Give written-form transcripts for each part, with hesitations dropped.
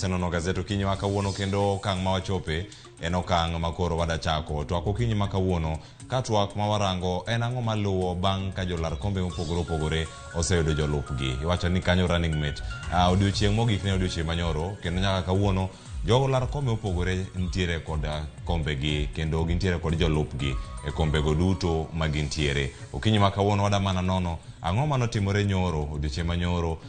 Wasenono gazet okinyi ma kawuono kendo okang' ma wachope en okang' ma koro wadachako twak okinyi ma kawuono ka twak ma warango en ang'o maluwo bang' ka jolar kombe mopogore opogore oseyudo jolupgi. Iwacho ni kanyo running mate. Odiochieng' mogik ne odiochieng' manyoro kendo nyaka kawuono jolar kombe mopogore nitiere kod kombegi kendo gintiere kod jolupgi e kombego duto ma gintiere. Okinyi ma kawuono wadamana nono ang'o manotimore nyoro odiochieng' manyoro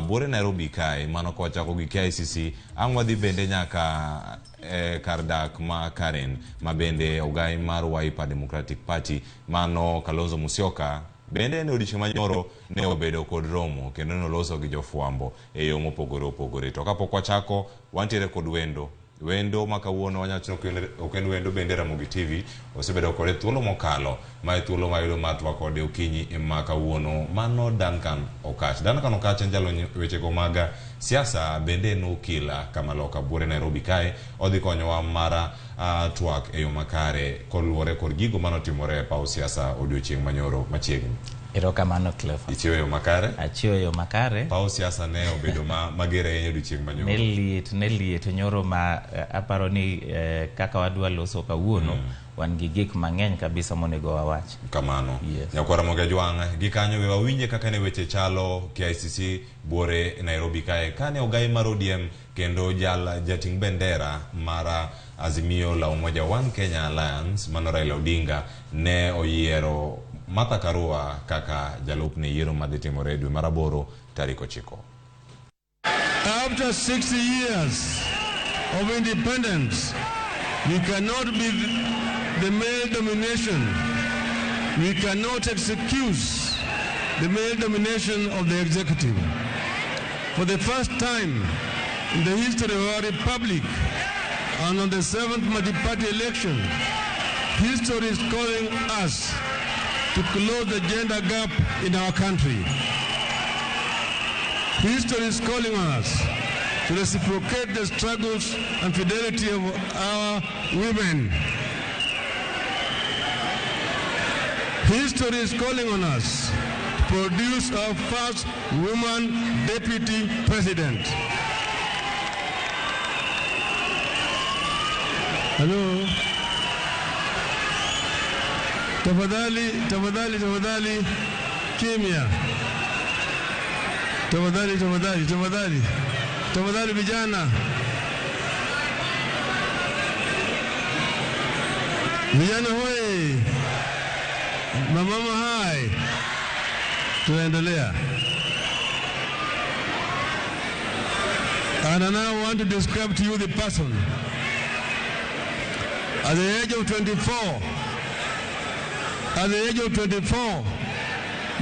buore Nairobi kae mano ka wachako gi KICC ang' wadhi bende nyaka kar dak ma Karen ma bende ogai mar Wiper Democratic Party mano Kalonzo Musyoka bende en odiochieng' manyoro ne obedo kod romo kendo ne oloso gi jofwambo e yo mopogore opogore. To kapok wachako wantiere kod wendo. Wendo ma kawuono wanyacho ni ok en wendo bende Ramogi TV osebedo kode thuolo mokalo ma e thuolo mayudo mar twak kode okinyi ma kawuono mano Duncan Okatch. Duncan Okatch en jalony wechego mag siasa bende en okil kamaloka buore Nairobi kae odhi konyowa mara twak e yo makare koluwore kod gigo manotimore e paw siasa odiochieng' manyoro machiegni. Erokamano Cleophas. Ichiwo yo makare? Achiwo yo makare. Paw siasa ne obedo mager ahinya odiochieng' manyoro. Ne liet nyoro ma aparo ni kaka wadwa loso kawuono wan gi gik mang'eny kabisa monego wawach. Kamano. Yes. Nyakwara Ramogi Ajwang' gi kanyo we wawinje kaka ne weche chalo KICC buore Nairobi kae kane ogai mar ODM kendo jal jating' bendera mar Azimio la Umoja One Kenya Alliance mano Raila Odinga ne oyiero Martha Karua kaka jalupne yiero madhi timore dwe mar 8 tarik 9. After 60 years of independence, we cannot be the male domination. We cannot excuse the male domination of the executive. For the first time in the history of our republic, and on the 7th multi-party election, history is calling us to close the gender gap in our country. History is calling on us to reciprocate the struggles and fidelity of our women. History is calling on us to produce our first woman deputy president. Hello. Tafadhali, tafadhali, tafadhali, kimya. Tafadhali, tafadhali, tafadhali. Tafadhali vijana. Vijana hoi. Mamama hai. Tunaendelea. And I now want to describe to you the person. At the age of 24, at the age of 24,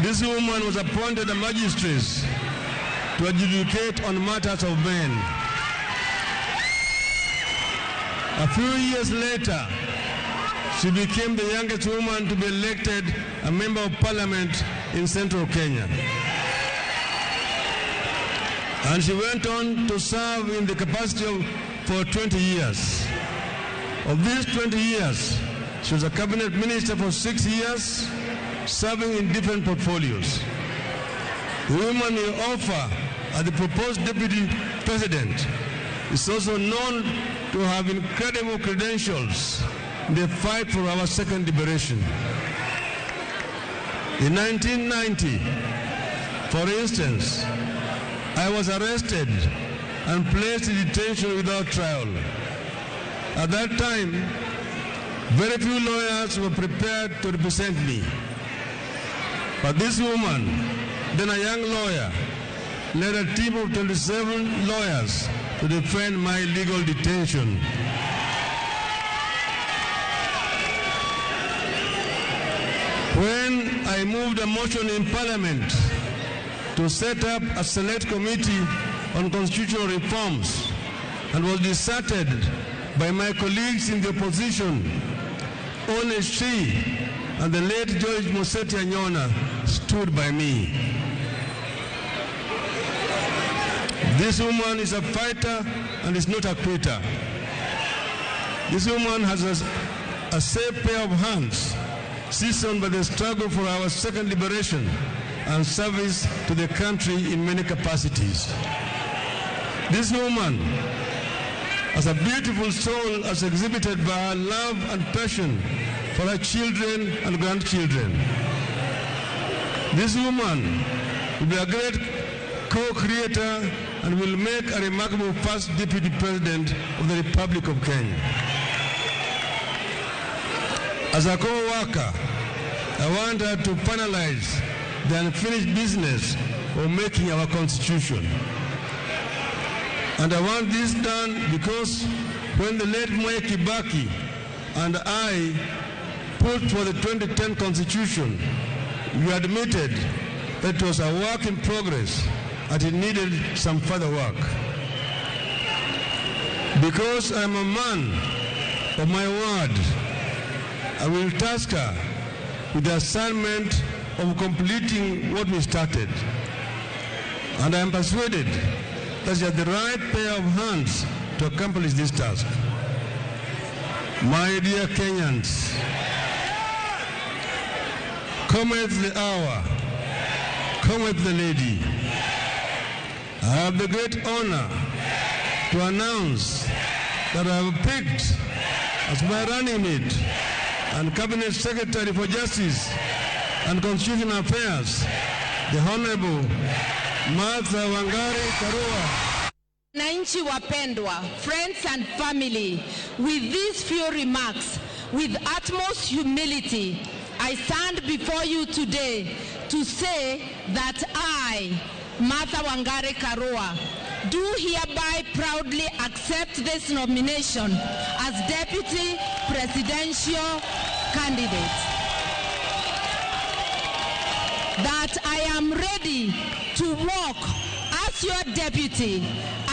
this woman was appointed a magistrate to adjudicate on matters of men. A few years later, she became the youngest woman to be elected a member of parliament in central Kenya. And she went on to serve in the capacity for 20 years. Of these 20 years, she was a cabinet minister for 6 years, serving in different portfolios. The woman we offer as the proposed deputy president is also known to have incredible credentials in the fight for our second liberation. In 1990, for instance, I was arrested and placed in detention without trial. At that time, very few lawyers were prepared to represent me. But this woman, then a young lawyer, led a team of 27 lawyers to defend my legal detention. When I moved a motion in Parliament to set up a select committee on constitutional reforms and was deserted by my colleagues in the opposition, only she and the late George Moseti Anyona stood by me. This woman is a fighter and is not a quitter. This woman has a safe pair of hands, seasoned by the struggle for our second liberation and service to the country in many capacities. This woman has a beautiful soul as exhibited by her love and passion for her children and grandchildren. This woman will be a great co-creator and will make a remarkable first deputy president of the Republic of Kenya. As a co-worker, I want her to finalize the unfinished business of making our constitution. And I want this done because when the late Mwai Kibaki and I put for the 2010 constitution, we admitted that it was a work in progress and it needed some further work. Because I'm a man of my word, I will task her with the assignment of completing what we started. And I am persuaded that she has the right pair of hands to accomplish this task. My dear Kenyans, cometh the hour, cometh the lady. I have the great honor to announce that I have picked as my running mate and Cabinet Secretary for Justice and Constitutional Affairs, the Honorable Martha Wangari Karua. Wananchi wapendwa, friends and family, with these few remarks, with utmost humility, I stand before you today to say that I, Martha Wangari Karua, do hereby proudly accept this nomination as Deputy Presidential Candidate. That I am ready to work as your deputy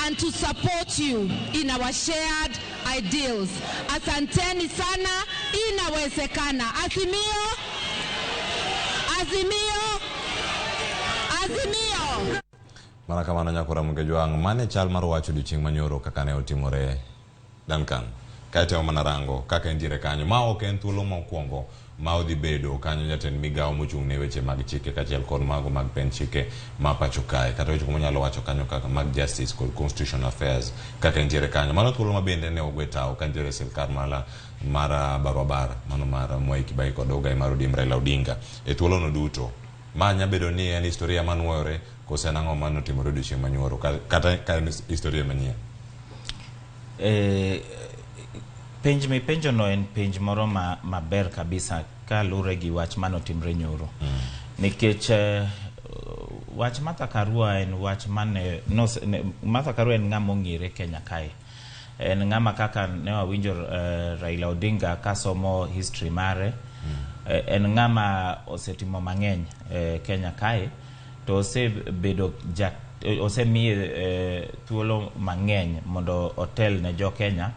and to support you in our shared ideals. Asanteni sana, inawezekana. Azimio, Azimio, Azimio. Mana kamano nyakora Mugejwang', mane chal mar wach odiochieng' manyoro kaka ne otimore Duncan. Kae mana rango kaka entiere kanyo ma ok en thuolo mokwongo ma odhi bedo kanyo jatend migawo mochung' ne weche mag chike kaachiel kod mago mag pend chike ma pacho kae kata weche monyalo wacho kanyo kaka mag justice kod constitutional affairs kaka entiere kanyo. Mano thuolo ma bende ne ogwe tawo ka nitiere sirkal mar barua mano mar Mwai Kibaki kod ogai mar ODM Raila Odinga. E thuolono duto ma nya bedo ni en historia manuore kose en ang'o manotimore odiochieng' manyoro kata ka en historia manyien. Penj mipenjono en penj moro maber kabisa kaluwore gi wach manotimre nyoro. Nikech wach Martha Karua en wach mane Martha Karua en ng'ama ong'ere Kenya kae. En ng'ama kaka ne wawinjo Raila Odinga kasomo history mare. En ng'ama osetimo mang'eny Kenya kae to osebedo osemiye thuolo mang'eny mondo otel ne jo Kenya.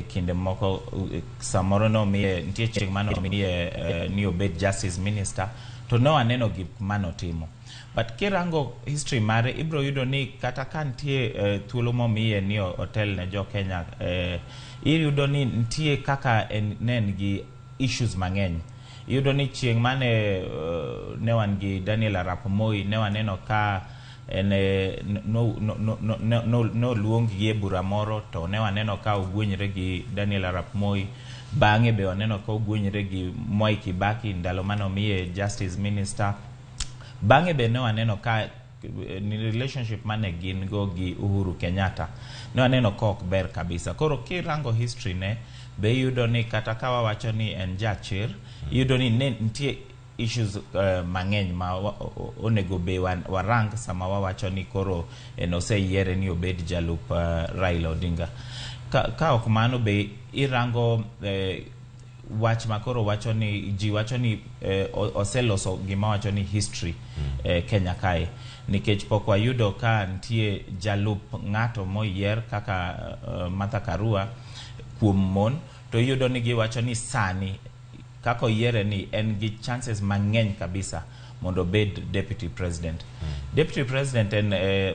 Kinde moko samoro nomiye nitie chieng' mane omiye ni obed justice minister to ne waneno gik manotimo. But kirango history mare ibro yudo ni kata ka nitie thuolo momiye ni otel ne jo Kenya, iyudo ni nitie kaka ne en gi issues mang'eny. Iyudo ni chieng' mane ne wan gi Daniel Arap Moi ne waneno ka noluong gi e bura moro to ne waneno ka ogwenyre gi Daniel Arap Moi. Bang'e be waneno ka ogwenyre gi Mwai Kibaki ndalo mane omiye justice minister. Bang'e be ne waneno ka ni relationship mane gin go gi Uhuru Kenyatta ne waneno ka ok ber kabisa. Koro kirango history ne be iyudo ni kata ka wawacho ni en jachir, iyudo ni ne nitie issues mang'eny ma onego be warang sama wawacho ni koro en oseyiere ni obed jalup Raila Odinga. Ka ok mano be irango wach ma koro wacho ni ji wacho ni oseloso gima wacho ni history Kenya kae, nikech pok wayudo ka nitie jalup ng'ato moyier kaka Martha Karua kuom mon, to iyudo ni giwacho ni sani kaka oyiere ni en gi chances mang'eny kabisa mondo obed deputy president. Deputy president en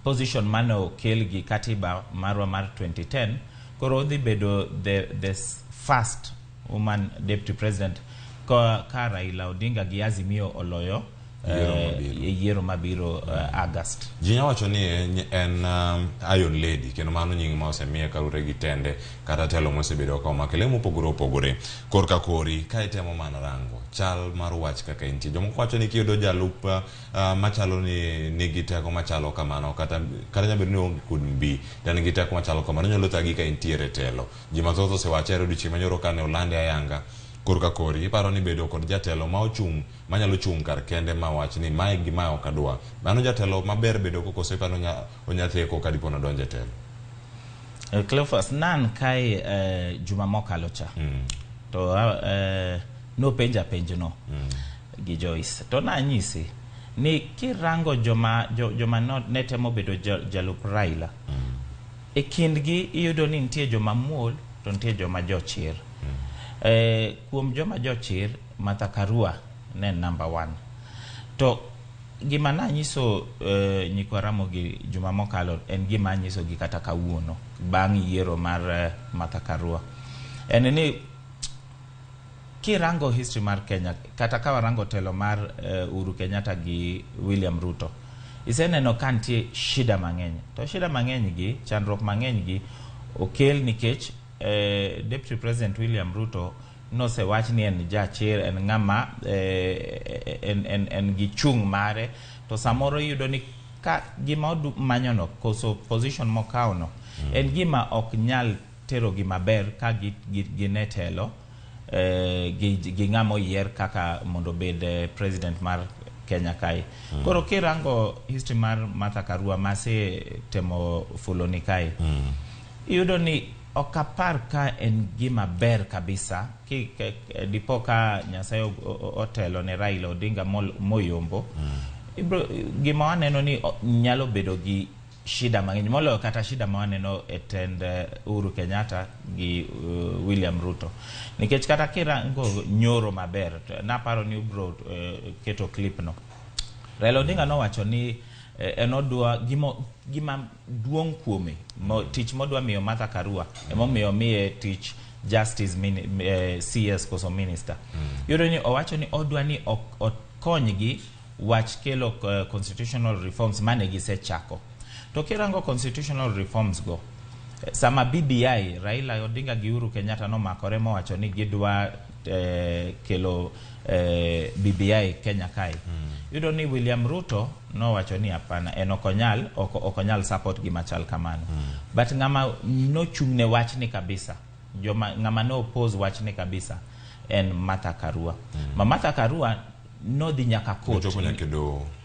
position mane okel gi katiba marwa mar 2010. Koro odhi bedo the first woman deputy president ka Raila Odinga gi Azimio oloyo Yiero mabiro August. Ji nya wacho ni en Iron Lady kendo mano nying ma osemiye kaluwore gi tende kata telo mosebedo ka omako le mopogore opogore. Korka kori ka itemo mana rango chal mar wach kaka entie. Jomoko wacho ni kiyudo jalup machalo ni nigi teko machalo kamano kata nyalo bedo ni oonge kod mbi to en gi teko machalo kamano onyalo thagi ka entiere telo. Ji mathoth osewache e odiochieng' manyoro kane olande ayanga. Korka kori iparo ni bedo kod jatelo ma ochung' manyalo chung' kar kende ma wach ni mae gi mae ok adwa. Mano jatelo maber bedo go koso iparo ni onya theko ka dipo nodonjo e telo? Cleophas, nan kae juma mokalo cha. To nopenja penjno gi Joyce. To nanyisi ni kirango joma ne temo bedo jalup Raila, e kindgi iyudo ni nitie joma muol to nitie joma jochir. Kuom joma jochir, Martha Karua ne number 1. To gima nanyiso nyikwa Ramogi juma mokalo en gima anyiso gi kata kawuono bang' yiero mar Martha Karua. En ni kirango history mar Kenya, kata ka warango telo mar Uhuru Kenyatta gi William Ruto, iseneno ka nitie shida mang'eny. To shida mang'eny gi, chandruok mang'eny gi okel nikech Deputy President William Ruto nosewach ni en jachir, en ng'ama en gi chung' mare, to samoro iyudo ni ka gima omanyono koso position mokawono en gima ok nyal tero gi maber ka gine telo gi ng'ama oyier kaka mondo obed president mar Kenya kae. Koro kirango history mar Martha Karua mase temo fulo ni kae, iyudo ni ok apar ka en gima ber kabisa dipo ka Nyasaye otelo ne Raila Odinga moyombo. Gima waneno ni nyalo bedo gi shida mang'eny moloyo kata shida ma waneno e tend Uhuru Kenyatta gi William Ruto. Nikech kata kirango nyoro maber, naparo ni ubro keto clip no. Raila Odinga nowacho ni en odwa gima duong' kuome, tich modwa miyo Martha Karua, emomiyo miye tich Justice CS koso minister. Iyudo ni owacho ni odwa ni okonygi wach kelo constitutional reforms mane gisechako. To kirango constitutional reforms go, sama BBI Raila Odinga gi Uhuru Kenyatta nomakore mowacho ni gidwa kelo BBI Kenya kae. Iyudo ni William Ruto nowacho ni hapana, en ok onyal support gima chal kamano. But ng'ama nochung' ne wachni kabisa, ng'ama no oppose wachni kabisa en Martha Karua. Ma Martha Karua nodhi nyaka court.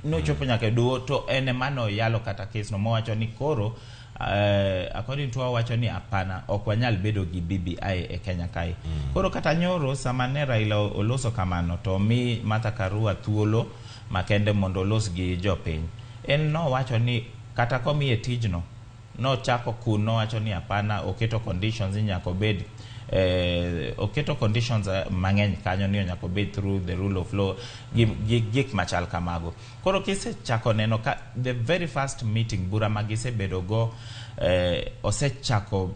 Nochopo nyaka e doho, to en ema noyalo kata case no mowacho ni koro according to wacho ni hapana, ok wanyal bedo gi BBI e Kenya kae. Koro kata nyoro sama ne Raila oloso kamano to mi Martha Karua thuolo makende mondo olos gi jopiny. En nowacho ni kata komiye tijno, nochako kun nowacho ni hapana, oketo conditions ni nyaka obed oketo conditions mang'eny kanyo ni nyaka obed through the rule of law gi gik machal kamago. Koro kisechako neno ka the very first meeting bura ma gisebedo go osechako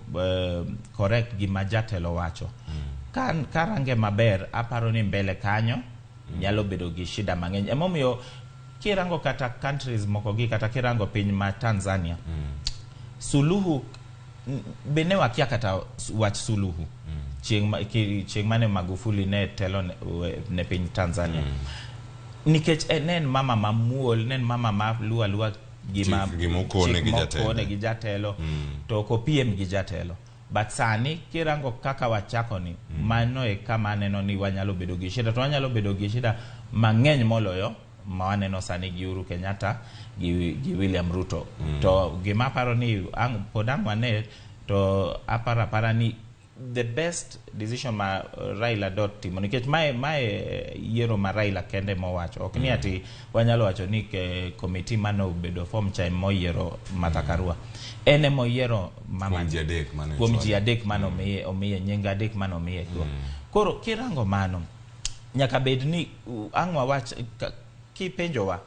correct gima jatelo wacho. Karange maber aparo ni mbele kanyo nyalo bedo gi shida mang'eny. Emomiyo kirango kata countries moko gi kata kirango piny ma Tanzania, Suluhu be ne wakia kata wach Suluhu. Chieng' mane Magufuli ne telo ne piny Tanzania. Nikech ne en mama mamuol, ne en mama ma luwa luwa gima mokone gi jatelo, to ok opiem gi jatelo. But sani kirango kaka wachako ni, mano e kama aneno ni wanyalo bedo gi shida, to wanyalo bedo gi shida mang'eny moloyo ma waneno sani gi Uhuru Kenyatta gi William Ruto. To gima aparo ni pod ang' wane, to aparo ni the best decision ma Raila dot timo, nikech mae yiero ma Raila kende mowacho. Ok ni ati wanyalo wacho ni committee mane obedo form cha moyiero Martha Karua. En emoyiero mama kuom ji adek mane omiye nying adek mane omiye go. Koro kirango mano, nyaka bed ni ang' wawach kipenjowa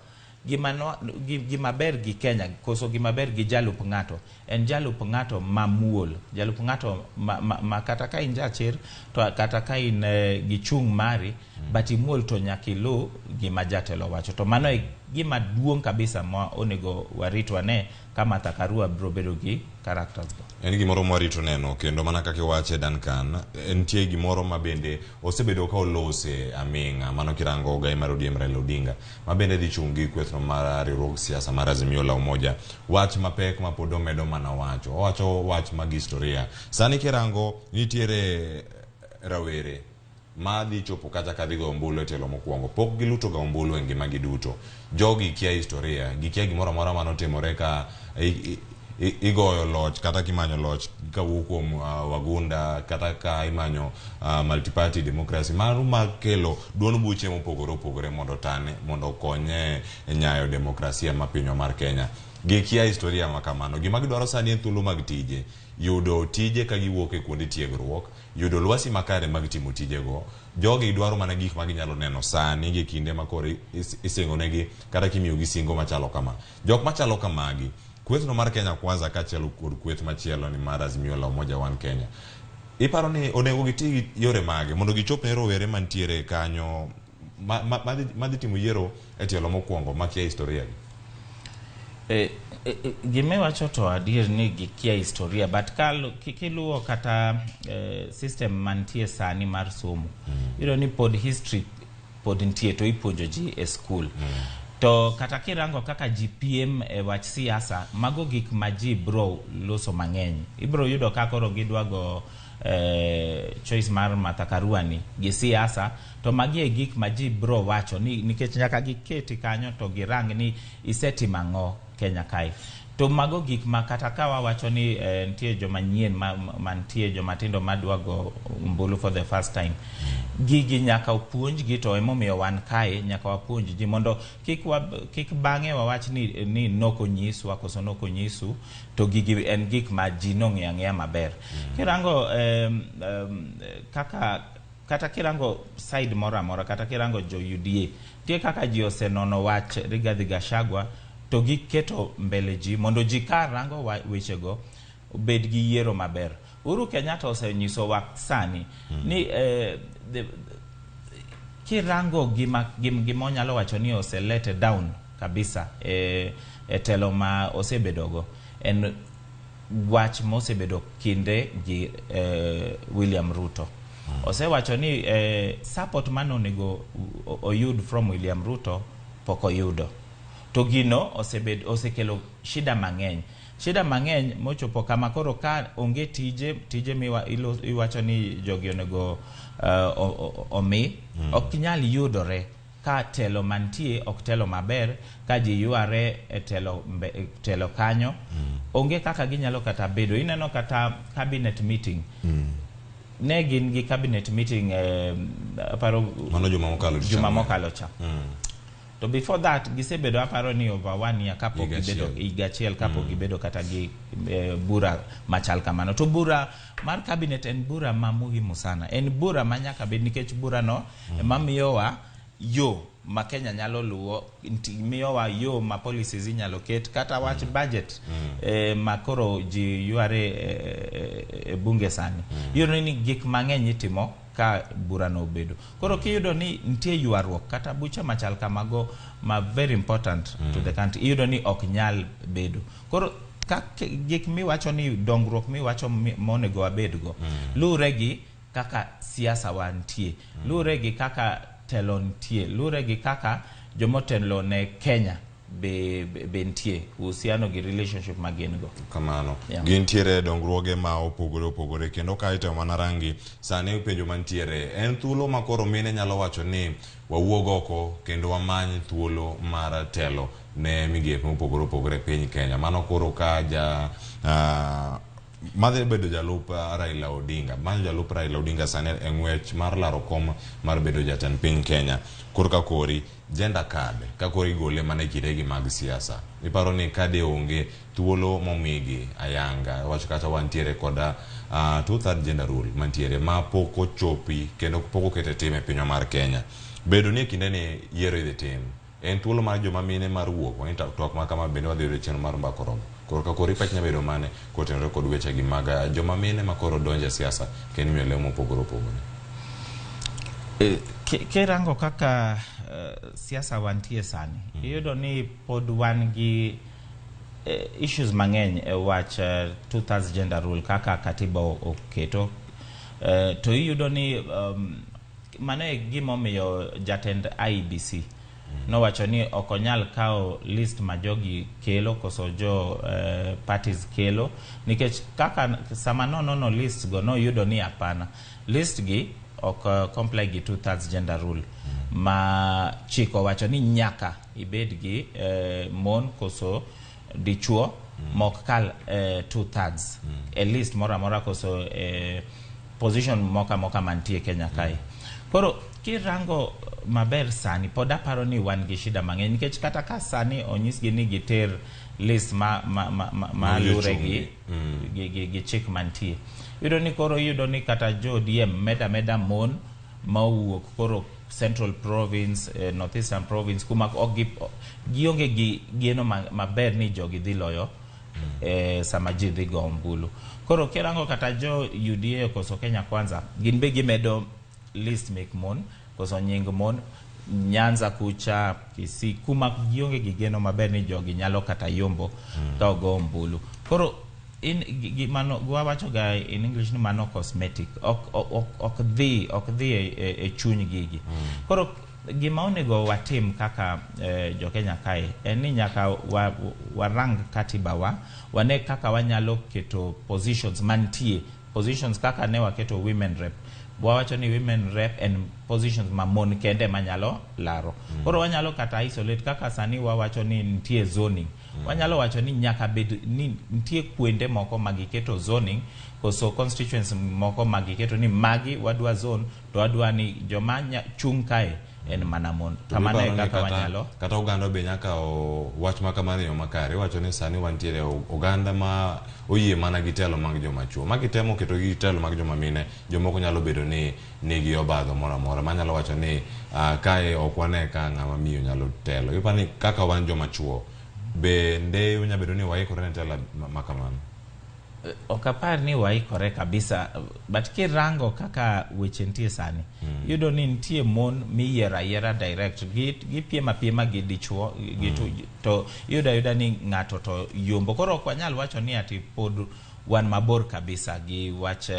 Gima no, gima ber gi Kenya koso gima ber gi jalup ng'ato en jalup ng'ato mamuol, jalup ng'ato ma kata ka in jachir to kata ka in gi chung' mari but imuol to nyaka ilu gima jatelo wacho. To mano e gima duong' kabisa ma onego warit wane ka Martha Karua biro bedo gi characters go. En gimoro mwarito neno kendo mana kaka iwache Duncan, nitie gimoro ma bende osebedo ka olose aming'a mano kirango ogai mar ODM Raila Odinga ma bende dhi chung' gi kwethno mar riwruog siasa mar Azimio la Umoja. Wach mapek ma pod omedo mana wacho, owacho wach mag historia. Sani kirango nitiere rawere ma dhi chopo kacha ka dhi goyo ombulu e tielo mokwongo pok giluto ga ombulu e ngimagi duto. Jogi kia historia, gikia gimoro amora manotimore ka igoyo loch kata kimanyo loch kawuok kuom wagunda kata ka imanyo multiparty democracy mano makelo duond buche mopogore opogore mondo otane mondo okony e nyayo demokrasia ma pinywa mar Kenya. Gikia historia ma kamano. Gima gidwaro sani en thuolo mag tije, yudo tije ka giwuok e kuonde tiegruok, yudo lwasi makare mag timo tijego. Jogi dwaro mana gik ma ginyalo neno sani gi kinde ma koro isingonegi kata kimiyogi singo machalo kama. Jok machalo kamagi, kwethno mar Kenya Kwanza kaachiel kod kweth machielo ni mar Azimio la Umoja One Kenya, iparo ni onego giti gi yore mage mondo gichop ne rowere mantiere kanyo madhi timo yiero e tielo mokwongo makia historia gi? Gima iwacho to adier ni gikia historia, but kiluwo kata system mantie sani mar somo, iyudo ni pod history pod nitie to ipuonjo ji e school. To kata kirango kaka ji piem e wach siasa, mago gik ma ji bro loso mang'eny. Ibro yudo ka koro gidwa go choice mar Martha Karua ni gi siasa, to magi e gik ma ji bro wacho ni nikech nyaka giketi kanyo to girang ni isetimo ang'o Kenya kae. To mago gik ma kata ka wawacho ni nitie joma nyien mantie joma tindo madwa go ombulu for the first time, gigi nyaka opuonjgi. To emomiyo wan kae nyaka wapuonj ji mondo kik bang'e wawach ni nokonyiswa koso nokonyisu, to gigi en gik ma ji nong'eyo ang'eya maber. Kirango kaka kata kirango side moro amora, kata kirango jo UDA, nitie kaka ji osenono wach Rigathi Gachagua to giketo mbele ji mondo ji ka rango wechego obed gi yiero maber. Uhuru Kenyatta osenyisowa sani ni kirango gima onyalo wacho ni oselete down kabisa e telo ma osebedogo en wach mosebedo kinde gi William Ruto. Osewacho ni support mane onego oyud from William Ruto pok oyudo. To gino osekelo shida mang'eny. Shida mang'eny mochopo kama koro ka onge tije iwacho ni jogi onego omi, ok nyal yudore ka telo mantie ok telo maber, ka ji yware e telo kanyo, onge kaka ginyalo kata bedo. Ineno kata cabinet meeting. Ne gin gi cabinet meeting aparo mano juma mokalo. Juma mokalo cha. To before that gisebedo aparo ni over 1 year kapok gibedo higa achiel kapok gibedo kata gi bura machal kamano. To bura mar cabinet en bura ma muhimu sana. En bura ma nyaka bed nikech bura no mamiyowa yo ma Kenya nyalo luwo, miyowa yo ma policies inyalo ket, kata wach budget ma koro ji yware e bunge sani. Iyudo ni gik mang'eny itimo ka burano obedo. Koro kiyudo ni nitie ywaruok kata buche machal kamago ma very important to the country, iyudo ni ok nyal bedo. Koro ka gik miwacho ni dongruok miwacho monego wabedgo luwre gi kaka siasa wantie, luwre gi kaka telo nitie, luwre gi kaka jomotelo ne Kenya be nitie, uhusiano gi relationship ma gin go. Kamano. Gintiere dongruoge ma opogore opogore kendo ka itemo mana rangi sani penjo mantiere en thuolo ma koro mine nyalo wacho ni wawuog oko kendo wamany thuolo mar telo ne migepe mopogore opogore e piny Kenya. Mano koro ka ja madhi bedo jalup Raila Odinga, mano jalup Raila Odinga sani e ng'wech mar laro kom mar bedo jatend piny Kenya. Koro ka kori gender card ka koro igole mana e kindegi mag siasa, iparo ni kade onge thuolo momigi ayanga wach kata wantiere koda 2/3 gender rule mantiere ma pok ochopi kendo pok okete tim e pinywa mar Kenya. Bedo ni e kinde ni yiero idhi tim En thuolo mar joma mine mar wuok. Wang'e twak ma kama bende wadhi yudo chenro mar Mbaka Oromo. Koro ka koro ipach nyalo bedo mane kotenore kod weche gi mag joma mine ma koro donjo e siasa kendo imiyo lemo mopogore opogore. Kirango kaka siasa wantie sani, iyudo ni pod wan gi issues mang'eny e wach 2/3 gender rule kaka katiba oketo. To iyudo ni mano e gimomiyo jatend IEBC nowacho ni ok onyal kawo list ma jogi kelo koso jo parties kelo, nikech kaka sama nonono list go noyudo ni hapana, list gi ok comply gi 2/3 gender rule ma chik owacho ni nyaka ibed gi mon koso dichuo mok kal 2/3 e list moro amora koso position moko amoka mantie Kenya kae. Koro kirango maber sani pod aparo ni wan gi shida mang'eny, nikech kata ka sani onyisgi ni giter list ma lure gi chik mantie, iyudo ni koro iyudo ni kata jo ODM meda meda mon ma owuok koro Central Province, Northeastern Province, kuma ok gionge gi geno maber ni jogi dhi loyo sama ji dhi go ombulu. Koro kirango kata jo UDA koso Kenya Kwanza, gin be gimedo list mek mon koso nying mon Nyanza kucha, Kisii, kuma gionge gi geno maber ni jogi nyalo kata yombo ka ogo ombulu. Koro in gi mano wawacho ga in English ni mano cosmetic, ok dhi e chuny gigi. Koro gima onego watim kaka jo Kenya kae en ni nyaka warang katiba wa, wane kaka wanyalo keto positions mantie, positions kaka ne waketo women rep. Wawacho ni women rep en positions ma mon kende manyalo laro. Koro wanyalo kata isolate kaka sani wawacho ni nitie zoning. Wanyalo wacho ni nyaka bed ni nitie kuonde moko magiketo zoning koso constituency moko magiketo ni magi wadwa zone to wadwa ni joma chung' kae en mana mon. Kamano e kaka wanyalo. Kata oganda be nyaka wach ma kamano e yo makare. Iwacho ni sani wantiere oganda ma oyie mana gi telo mag joma chuo. Ma kitemo keto gi telo mag joma mine, jomoko nyalo bedo ni nigi obadho moro amora. Manyalo wacho ni kae ok wane ka ng'ama miyo nyalo telo. Iparo ni kaka wan joma chuo, bende nyalo bedo ni waikore ne telo ma kamano? Ok apar ni waikore kabisa, but kirango kaka weche nitie sani, iyudo ni nitie mon miyiero ayiera direct, gipiem apiema gi dichuo, to iyudo ayuda ni ng'ato to yombo. Koro ok wanyal wacho ni ati pod wan mabor kabisa gi wach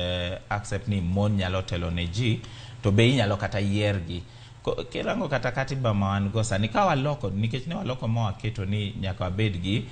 accept ni mon nyalo telo ne ji, to be inyalo kata yiergi. Kirango kata katiba ma wan go sani, ka waloko, nikech ne waloko ma waketo ni nyaka wabed gi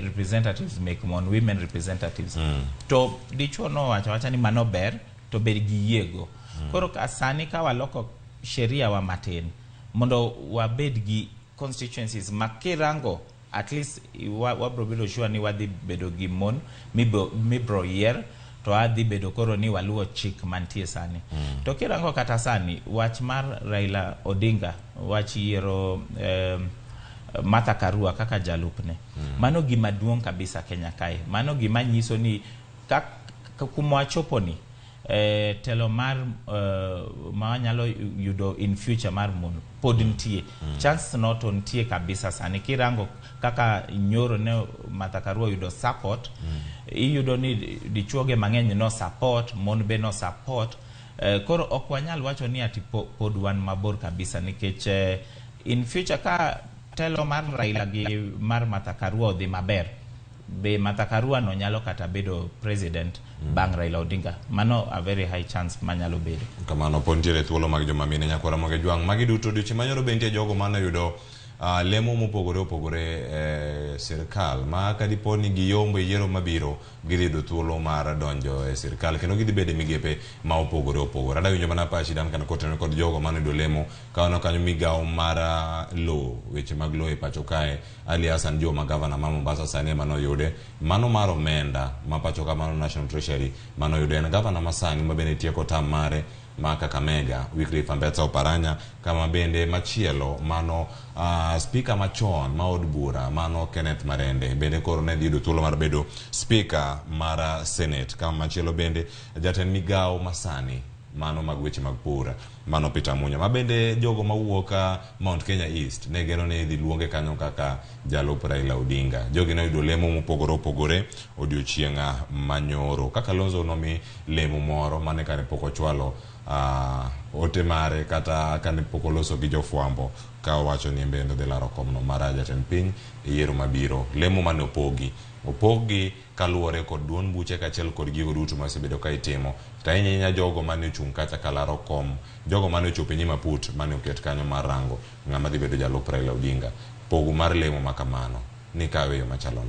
representatives mek mon, women representatives. To dichuo nowacho awacha ni mano ber, to bed gi yiego. Koro ka sani ka waloko sheria wa matin, mondo wabed gi constituencies ma kirango at least wabro bedo sure ni wadhi bedo gi mon mibro yier, to adhi bedo koro ni waluwo chik mantie sani. To kirango kata sani, wach mar Raila Odinga, wach yiero Martha Karua kaka jalupne, mano gima duong' kabisa Kenya kae. Mano gima nyiso ni kuma wachopo ni, telo mar ma wanyalo yudo in future mar mon pod nitie. Chance no to nitie kabisa sani. Kirango kaka nyoro ne Martha Karua yudo support, iyudo ni dichuoge mang'eny no support, mon be no support. Koro ok wanyal wacho ni ati pod wan mabor kabisa, nikech in future ka telo mar Raila gi mar Martha Karua odhi maber, be Martha Karua no nyalo kata bedo president bang' Raila Odinga. Mano a very high chance manyalo bedo. Kamano pod nitiere thuolo mag joma mine nyakwara Ramogi Jwang'. Magi duto odiochieng' manyoro be nitie jogo mane oyudo lemo mopogore opogore e sirkal ma kadipo ni giyombo e yiero mabiro, gidhi yudo thuolo mar donjo e sirkal kendo gidhi bedo e migepe ma opogore opogore. Adwa winjo mana pachi Duncan kotenore kod jogo mane oyudo lemo ka waneno kanyo migawo mar lowo, weche mag lowo e pacho kae. Ali Hassan Joho ma gavana ma Mombasa sani ema noyude. Mano mar omenda ma pacho ka, mano National Treasury mano oyude. En gavana ma sani ma bende tieko tam mare ma Kakamega, Wycliffe Ambetsa Oparanya, kama bende machielo mano speaker machon ma od bura mano Kenneth Marende bende koro ne dhi yudo thuolo mar bedo speaker mar Senate. Kama machielo bende jatend migawo masani Mano mag weche mag pur, mano Peter Munya. Ma bende jogo mawuok Mount Kenya East ne geno ni idhi luonge kanyo kaka jalup Raila Odinga. Jogi noyudo lemo mopogore opogore odiochieng' manyoro. Kaka Kalonzo nomi lemo moro mane kane pok ochwalo ote mare kata kane pok oloso gi jofwambo ka owacho ni en bende odhi laro komno mar jatend piny e yiero mabiro. Lemo mane opogi opoggi kaluwore kod duond buche kaachiel kod gigo duto maosebedo ka itimo. To ahinya ahinya jogo mane ochung' kacha kalaro kom, jogo mane ochopo e nyim aput mane oket kanyo mar rango ng'ama dhi bedo jalup Raila Odinga. Pogo mar lemo ma kamano ni kawe e yo machalo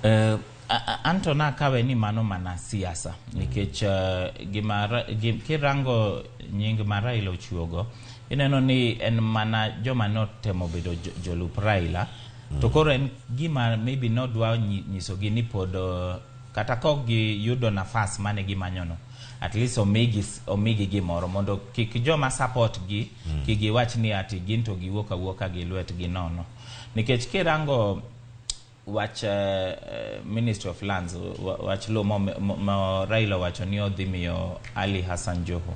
nade? Anto nakawe ni mano mana siasa nikech gima kirango nying ma Raila ochiwogo, ineno ni en mana joma notemo bedo jolup Raila. To koro en gima maybe nodwa nyisogi ni pod kata ka ok giyudo nafas mane gimanyono, at least omigi gimoro mondo kik joma support gi kik giwach ni ati gin to giwuok awuoka gi lwetgi nono. Nikech kirango wach Ministry of Lands, wach lowo mo Raila owacho ni odhi miyo Ali Hassan Joho.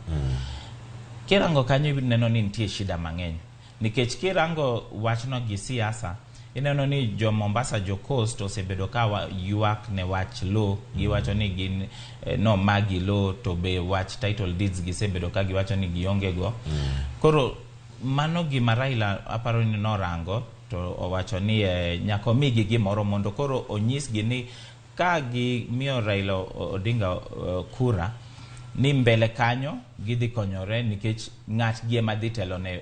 Kirango kanyo ineno ni nitie shida mang'eny. Nikech kirango wachno gi siasa, ineno ni jo Mombasa, jo Coast osebedo ka ywak ne wach lowo. Giwacho ni gin nomagi lowo, to be wach title deeds gisebedo ka giwacho ni gionge go. Koro mano gima Raila aparo ni norango to owacho ni nyaka omigi gimoro mondo koro onyisgi ni ka gimiyo Raila Odinga kura ni mbele kanyo gidhi konyore nikech ng'atgi ema dhi telo ne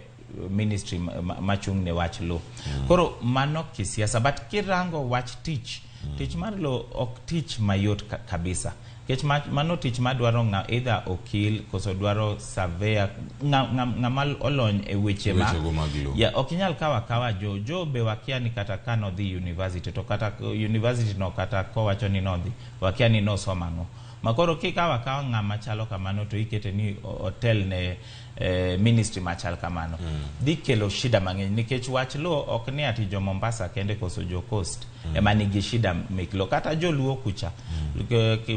ministry machung' ne wach lowo. Koro mano kisiasa, but kirango wach tich, tich mar lowo ok tich mayot kabisa. Nikech mano tich madwaro ng'a either okil koso dwaro surveyor, ng'ama olony e weche ma Wechego mag lowo. Ya, ok inyal kawo akawa jo be wakia ni kata ka nodhi university, to kata university no kata kowacho ni nodhi, wakia ni nosomo ang'o. Makoro kikawo akawa ng'ama chalo kamano to ikete ni otel ne ministry machal kamano. Dhi kelo shida mang'eny nikech wach lowo ok ni ati jo Mombasa kende koso jo Coast ema nigi shida mek lowo. Kata joluo kucha,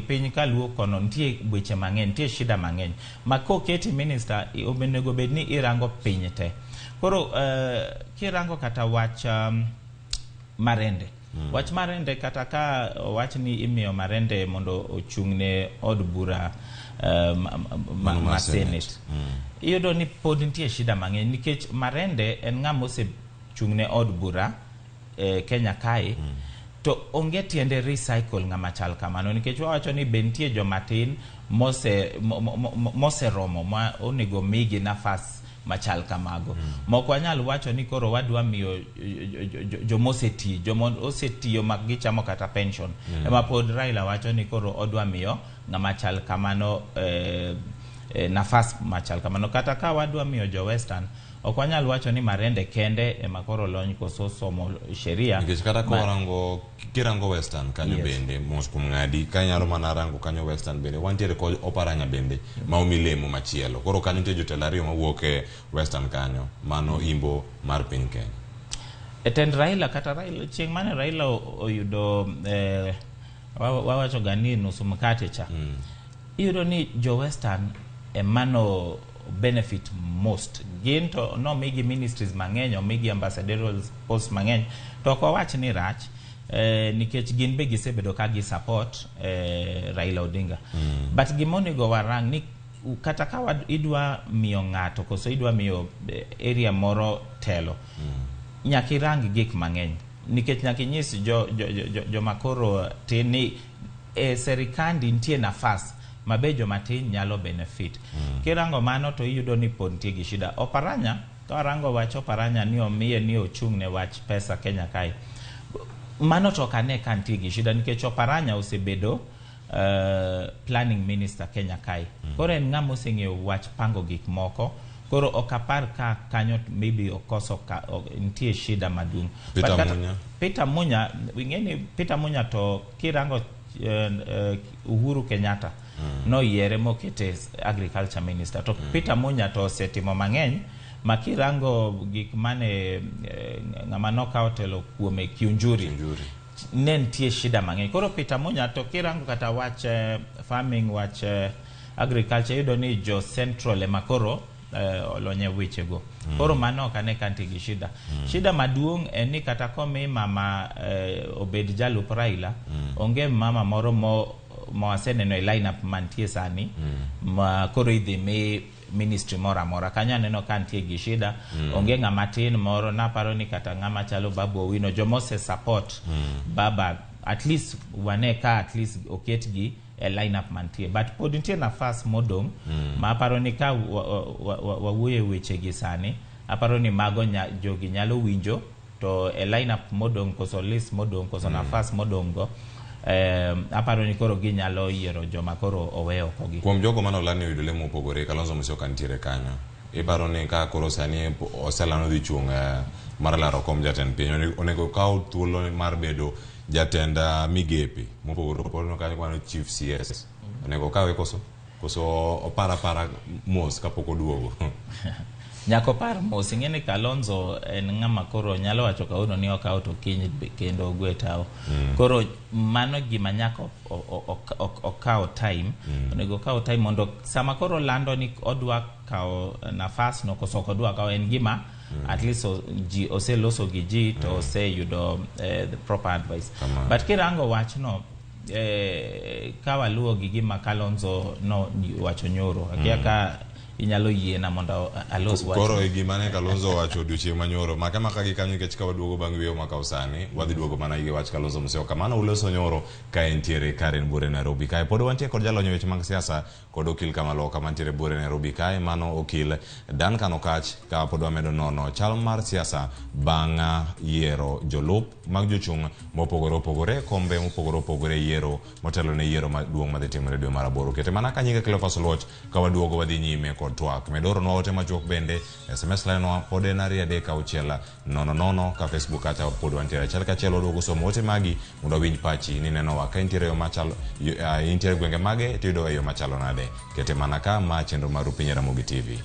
piny ka luo kono nitie weche mang'eny, nitie shida mang'eny. Ma koketi minister, onego bed ni irango piny te. Koro kirango kata wach Marende. Wach Marende kata ka wach ni imiyo Marende mondo ochung' ne od bura Mano ma mar Senate. Senate. Iyudo ni pod nitie shida mang'eny nikech Marende en ng'ama osechung' ne od bura Kenya kae. To onge tiende recycle ng'ama chal kamano nikech wawacho ni be nitie joma tin moseromo ma onego migi nafas machal kamago. Mok wanyal wacho ni koro wadwa miyo jomoseti, jomosetiyo ma gichamo kata pension. Ema pod Raila wacho ni koro odwa miyo ng'ama chal kamano nafas machal kamano. Kata ka wadwa miyo jo Western, ok wanyal wacho ni Marende kende ema koro lony koso somo sheria. Nikech kata ka kirango Western kanyo bende mos kuom ng'adi ka inyalo mana rango kanyo Western bende wantiere kod Oparanya bende ma omi lemo machielo. Koro kanyo nitie jotelo ariyo mawuok e Western kanyo mano imbo mar piny Kenya. E tend Raila kata Raila chieng' mane Raila oyudo wawacho ga ni nusu mkate cha. Iyudo ni jo Western emano benefit most. Gin to nomigi ministries mang'eny, omigi ambassadorial posts mang'eny, to ok wawach ni rach nikech gin be gisebedo ka gi support Raila Odinga. But gima onego warang ni kata ka idwa miyo ng'ato koso idwa miyo area moro telo, nyaka irang gik mang'eny nikech nyaka inyis joma koro tin ni e serikandi nitie nafas ma be joma tin nyalo benefit. Kirango mano to iyudo ni pod nitie gi shida. Oparanya, ka warango wach Oparanya ni omiye ni ochung' ne wach pesa Kenya kae, mano to ok ane ka nitie gi shida nikech Oparanya osebedo planning minister Kenya kae. Koro en ng'ama oseng'eyo wach pango gik moko. Koro ok apar ka kanyo maybe okoso ka nitie shida maduong'. Peter Munya. Peter Munya, ing'e ni Peter Munya to kirango Uhuru Kenyatta noyiere mokete agriculture minister. To Peter Munya to osetimo mang'eny ma kirango gik mane ng'ama nokawo telo kuome Kiunjuri. Ne nitie shida mang'eny. Koro Peter Munya to kirango kata wach farming, wach Agriculture iyudo ni jo Central ema koro olony e wechego. Koro mano ok ane ka nitie gi shida. Shida maduong' en ni kata komi mama obed jalup Raila, onge mama moro mo mawaseneno e lineup mantie sani ma koro idhi mi ministry moro amora. Kanyo aneno ka nitie gi shida. Onge ng'ama tin moro, naparo ni kata ng'ama chalo Babu Owino, joma ose support Baba, at least wane ka at least oketgi e lineup mantie, but pod nitie nafas modong' ma aparo ni ka wawuoyo e wechegi sani, aparo ni mago jogi nyalo winjo to e lineup modong' koso list modong' koso nafas modong' go, aparo ni koro ginyalo yiero joma koro owe oko gi. Kuom jogo mane oland ni oyudo lemo mopogore, Kalonzo Musyoka nitiere kanyo. Iparo ni ka koro sani oselando dhi chung' mar laro kom jatend piny, onego okaw thuolo mar bedo jatend migepe mopogore opogore kanyo kwano chief CS. Onego okawe koso? Koso opar apara mos kapok oduogo? Nyaka opar mos. Ing'e ni Kalonzo en ng'ama koro nyalo wacho kawuono ni okawo to kiny kendo ogwe tao. Koro mano gima nyaka okaw time. Onego okaw time mondo sama koro lando ni odwa kawo nafas no koso ok odwa kawo, en gima at least ji oseloso gi ji to oseyudo the proper advice. Kamano. But kirango wachno, ka waluwo gi gima Kalonzo no wacho nyoro, akia ka inyalo yiena mondo alos wach. Koro e gima ne Kalonzo owacho odiochieng' manyoro, make maka gi kanyo nikech ka waduogo bang' yweyo makawo sani, wadhi duogo mana gi wach Kalonzo Musyoka. Mano uloso nyoro ka entiere Karen Buore Nairobi kae. Pod wantie kod jalony e weche mag siasa kod okil Kamaloka mantiere Buore Nairobi kae, mano okil Duncan Okatch, ka pod wamedo nono chal mar siasa bang' yiero jolup mag jochung' mopogore opogore, kombe mopogore opogore yiero motelo ne yiero maduong' madhi timore dwe mar aboro. Kete mana ka nyinga Cleophas Oluoch, ka waduogo wadhi nyime kod twak. Med oronwa ote machuok bende, SMS line wa pod en 23600, ka Facebook kacha pod wantiere achiel kachiel. Waduogo somo ote magi mondo wawinj pachi ni nenowa ka intiere yo machalo, intiere gwenge mage tiyudo e yo machalo nade. Kete mana ka ma chenro mar Piny Ramogi TV.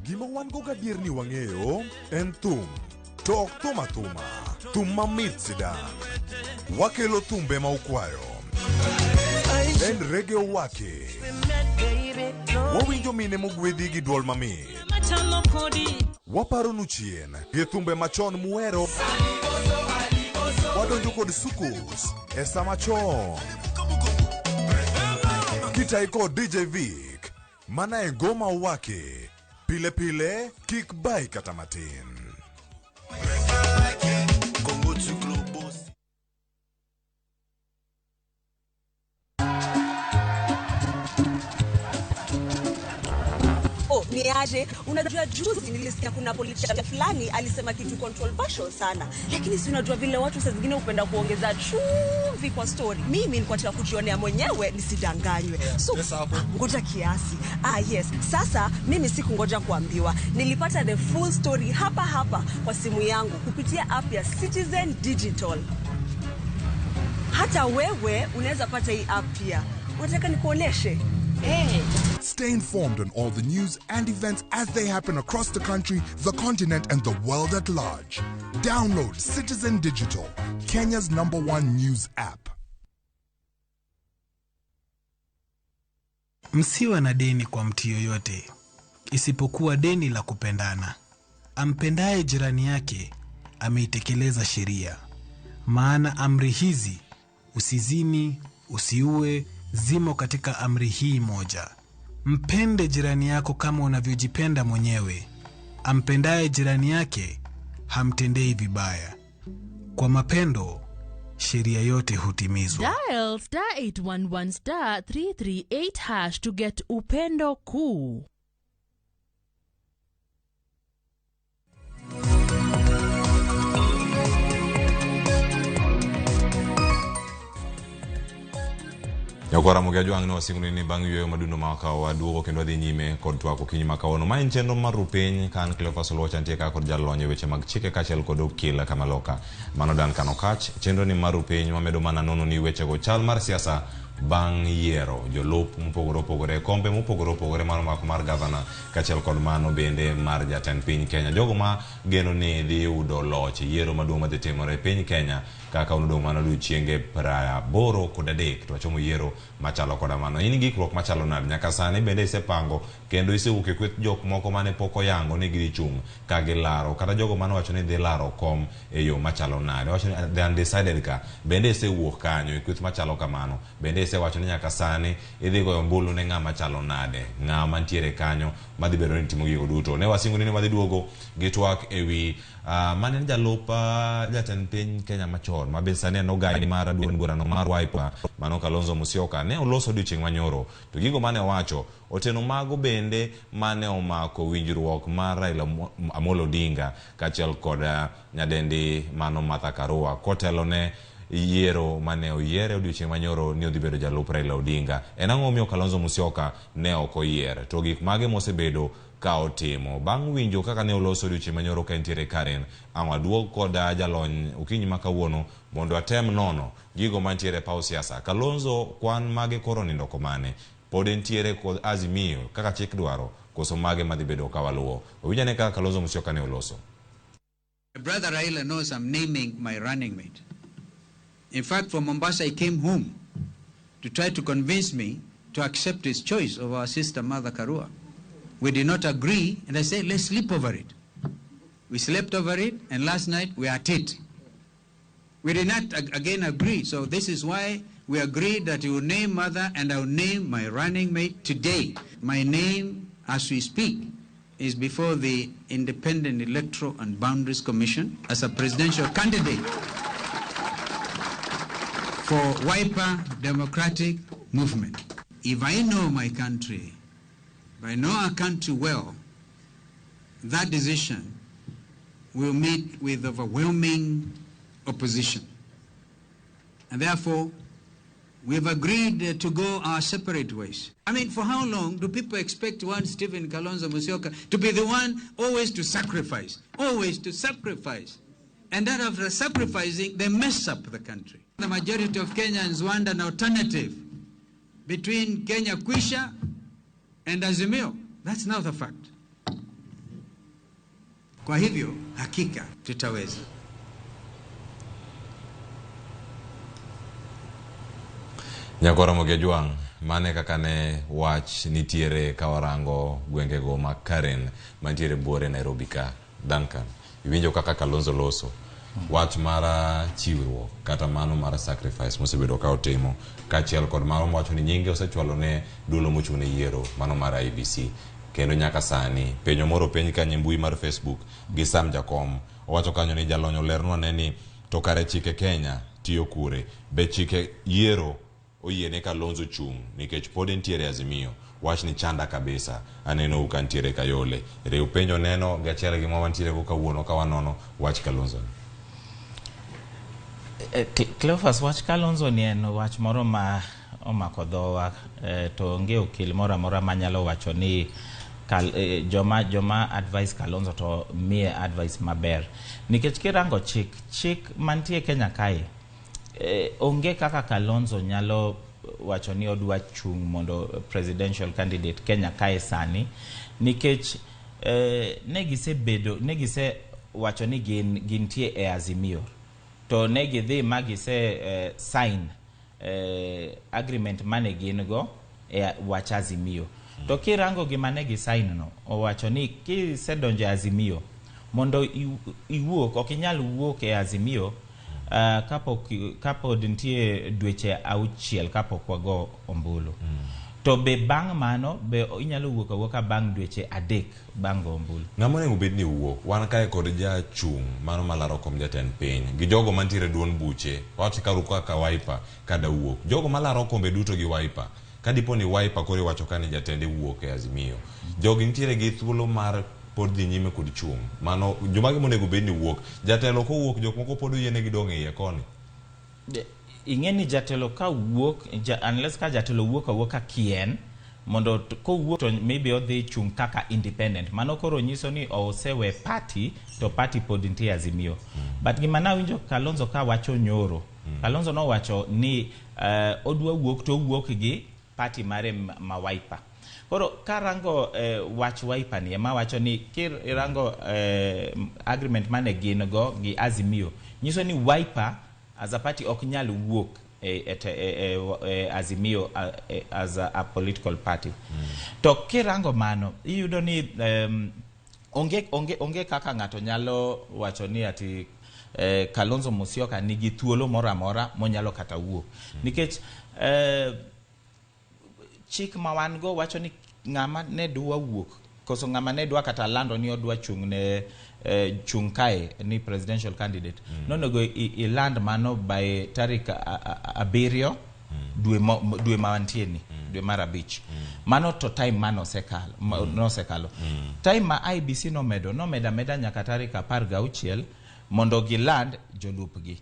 Gima wan go gadier ni wang'eyo en thum, to ok thum athuma, thum mamit sidang'. Wakelo thumbe ma ukwayo. En reggae owake. Wawinjo mine mogwedhi gi duol mamit. Waparonu chien gi thumbe machon muhero. Wadonjo kod soukous e sama chon. Kitai kod DJ Vic, mana e ngoma owake. Pile pile, kik bai kata matin. Oh, ni aje? Unajua juzi nilisikia kuna politician fulani alisema kitu controversial sana, lakini si unajua vile watu saa zingine hupenda kuongeza chumvi kwa story. Mimi nilikuwa nataka kujionea mwenyewe nisidanganywe. So ngoja kiasi. Ah, yes. Sasa mimi sikungoja kuambiwa, nilipata the full story hapa hapa kwa simu yangu kupitia app ya Citizen Digital. Hata wewe unaweza pata hii app pia. Unataka nikuoneshe? Hey. Stay informed on all the news and events as they happen across the country, the continent, and the world at large. Download Citizen Digital, Kenya's #1 news app. Msiwe na deni kwa mtu yoyote, isipokuwa deni la kupendana. Ampendaye jirani yake ameitekeleza sheria. Maana amri hizi, usizini, usiue, zimo katika amri hii moja. Mpende jirani yako kama unavyojipenda mwenyewe. Ampendaye jirani yake hamtendei vibaya. Kwa mapendo sheria yote hutimizwa. Dial *811 *338# to get Upendo Kuu. Nyakwara Ramogi Ajwang' ne wasingo ni bang' yweyo madundo ma wakawo waduogo kendo wadhi nyime kod twak okinyi ma kawuono. Ma en chenro mar Rupiny ka an Cleophas Oluoch antie ka kod jalony e weche mag chike kaachiel kod okil Kamaloka. Mano Duncan Okatch. Chenro ni mar Rupiny wamedo mana nono ni wechego chal mar siasa bang' yiero jolup mopogore opogore e kombe mopogore opogore mano mako mar gavana kaachiel kod mano bende mar jatend piny Kenya. Jogo ma geno ni dhi yudo loch e yiero maduong' madhi timore e piny Kenya kaka odong' mana odiochienge 83 to wachomo yiero machalo koda mano. In gi ikruok machalo nade? Nyaka sani bende isepango kendo isewuok e kweth jok moko mane pok oyango ni gidhi chung' ka gilaro kata jogo mane owacho ni dhi laro kom e yo machalo nade. Owacho ni the undecided ka bende isewuok kanyo e kweth machalo kamano. Bende isewacho ni nyaka sani idhi goyo ombulu ne ng'ama chalo nade, ng'ama ntiere kanyo madhi bedo ni timo gigo duto. Ne wasingo ni wadhi duogo gi twak ewi mane en jalup jatend piny Kenya machon ma be sani en ogai mar duond burano mar Wiper mano Kalonzo Musyoka ne oloso odiochieng' manyoro to gigo mane owacho oteno mago bende mane omako winjruok mar Raila Amolo Odinga kaachiel kod nyadendi mano Martha Karua kotelo ne yiero mane oyiere odiochieng' manyoro ni odhi bedo jalup Raila Odinga. En ang'o momiyo Kalonzo Musyoka ne ok oyier? To gik mage mosebedo ka otimo? Bang' winjo kaka ne oloso odiochieng' manyoro ka entiere Karen, ang' waduog kod jalony okinyi ma kawuono mondo atem nono gigo mantiere e paw siasa. Kalonzo kwan mage koro nindo komane? Pod entiere kod Azimio kaka chik dwaro koso mage madhi bedo ka waluwo? Wawinj ane kaka Kalonzo Musyoka ne oloso. My brother Raila knows I'm naming my running mate. In fact, from Mombasa, he came home to try to convince me to accept his choice of our sister Martha Karua. We did not agree, and I said, let's sleep over it. We slept over it, and last night we are at it. We did not again agree, so this is why we agreed that you will name mother and I will name my running mate today. My name, as we speak, is before the Independent Electoral and Boundaries Commission as a presidential candidate for Wiper Democratic Movement. If I know my country, if I know our country well, that decision will meet with overwhelming opposition. And therefore, we have agreed to go our separate ways. I mean, for how long do people expect one Stephen Kalonzo Musyoka to be the one always to sacrifice, always to sacrifice? And then after sacrificing, they mess up the country. The majority of Kenyans want an alternative between Kenya Kwisha and Azimio. That's not the fact. Kwa hivyo, hakika tutaweza. Nyakora Mogi Ojwang', mane kaka ne wach nitiere ka warango gwengego ma Karen mantiere buore Nairobi ka. Duncan, iwinjo kaka Kalonzo loso wach mar chiwruok kata mano mar sacrifice mosebedo ka otimo kaachiel kod mano mowacho ni nyinge osechwalo ne duolo mochung' ne yiero mano mar IEBC kendo nyaka sani penjo moro penj kanyo e mbui mar Facebook gi Sam Jakom owacho kanyo ni jalony olernwa ne ni to kare chike Kenya tiyo kure be chike yiero oyiene Kalonzo chung' nikech pod entiere Azimio wach ni chanda kabisa aneno ka ntiere Kayole riw penjo neno gi achiel gi ma wantiere go kawuono ka wanono wach Kalonzo ni. Cleophas, wach Kalonzo ni en wach moro ma omako dhowa to onge okil moro amora manyalo wacho ni joma advice Kalonzo to miye advice maber nikech kirango chik mantie Kenya kae onge kaka Kalonzo nyalo wacho ni odwa chung' mondo presidential candidate Kenya kae sani nikech ne gisebedo ne gise wacho ni gin gintie e Azimio to ne gidhi ma gise sign agreement mane gin go e wach Azimio. To kirango gima ne gi sign no, owacho ni kisedonjo e Azimio mondo iwuok, ok inyal wuok e Azimio kapod nitie dweche 6 kapok wago ombulu. To be bang' mano be inyalo wuok awuoka bang' dweche 3 bang' go ombulu. Ng'ama onego bed ni wuok wan kae kod jachung' mano malaro kom jatend piny gi jogo mantiere duond buche wach karu kaka Wiper kada wuok jogo malaro kombe duto gi Wiper kadipo ni Wiper koro iwacho ka ni jatende wuok e Azimio jogi nitiere gi thuolo mar pod dhi nyime kod chung' mano jomage monego bed ni wuok jatelo kowuok jok moko pod oyienegi dong' e iye koni. Ing'e ni jatelo ka wuok unless ka jatelo wuok awuoka kien mondo kowuok to maybe odhi chung' kaka independent mano koro nyiso ni osewe party to party pod nitie Azimio. But gima nawinjo Kalonzo ka wacho nyoro Kalonzo nowacho ni odwa wuok to owuok gi party mare ma Wiper. Koro karango wach Wiper ni ema wacho ni kirango agreement mane gin go gi Azimio nyiso ni Wiper as a party ok nyal wuok e Azimio as a political party. To kirango mano iyudo ni onge kaka ng'ato nyalo wacho ni ati Kalonzo Musyoka nigi thuolo moro amora monyalo kata wuok. Nikech chik ma wan go wacho ni ng'ama ne dwa wuok koso ng'ama ne dwa kata lando ni odwa chung' ne chung' kae ni presidential candidate nonego iland mano by tarik 7 dwe ma wantie ni, dwe mar 5. Mano to time mano osekalo, nosekalo. Time ma IEBC nomedo ameda nyaka tarik 16 mondo giland jolupgi.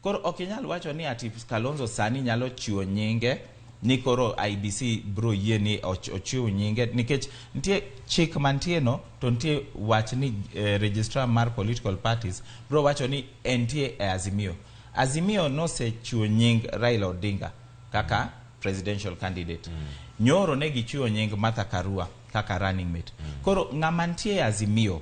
Koro ok inyal wacho ni ati Kalonzo sani nyalo chiwo nyinge ni koro IEBC bro yie ni ochiw nyinge, nikech nitie chik mantie no to nitie wach ni registrar mar political parties bro wacho ni entie e Azimio. Azimio nosechiwo nying Raila Odinga kaka presidential candidate. Nyoro ne gichiwo nying Martha Karua kaka running mate. Koro ng'ama nitie e Azimio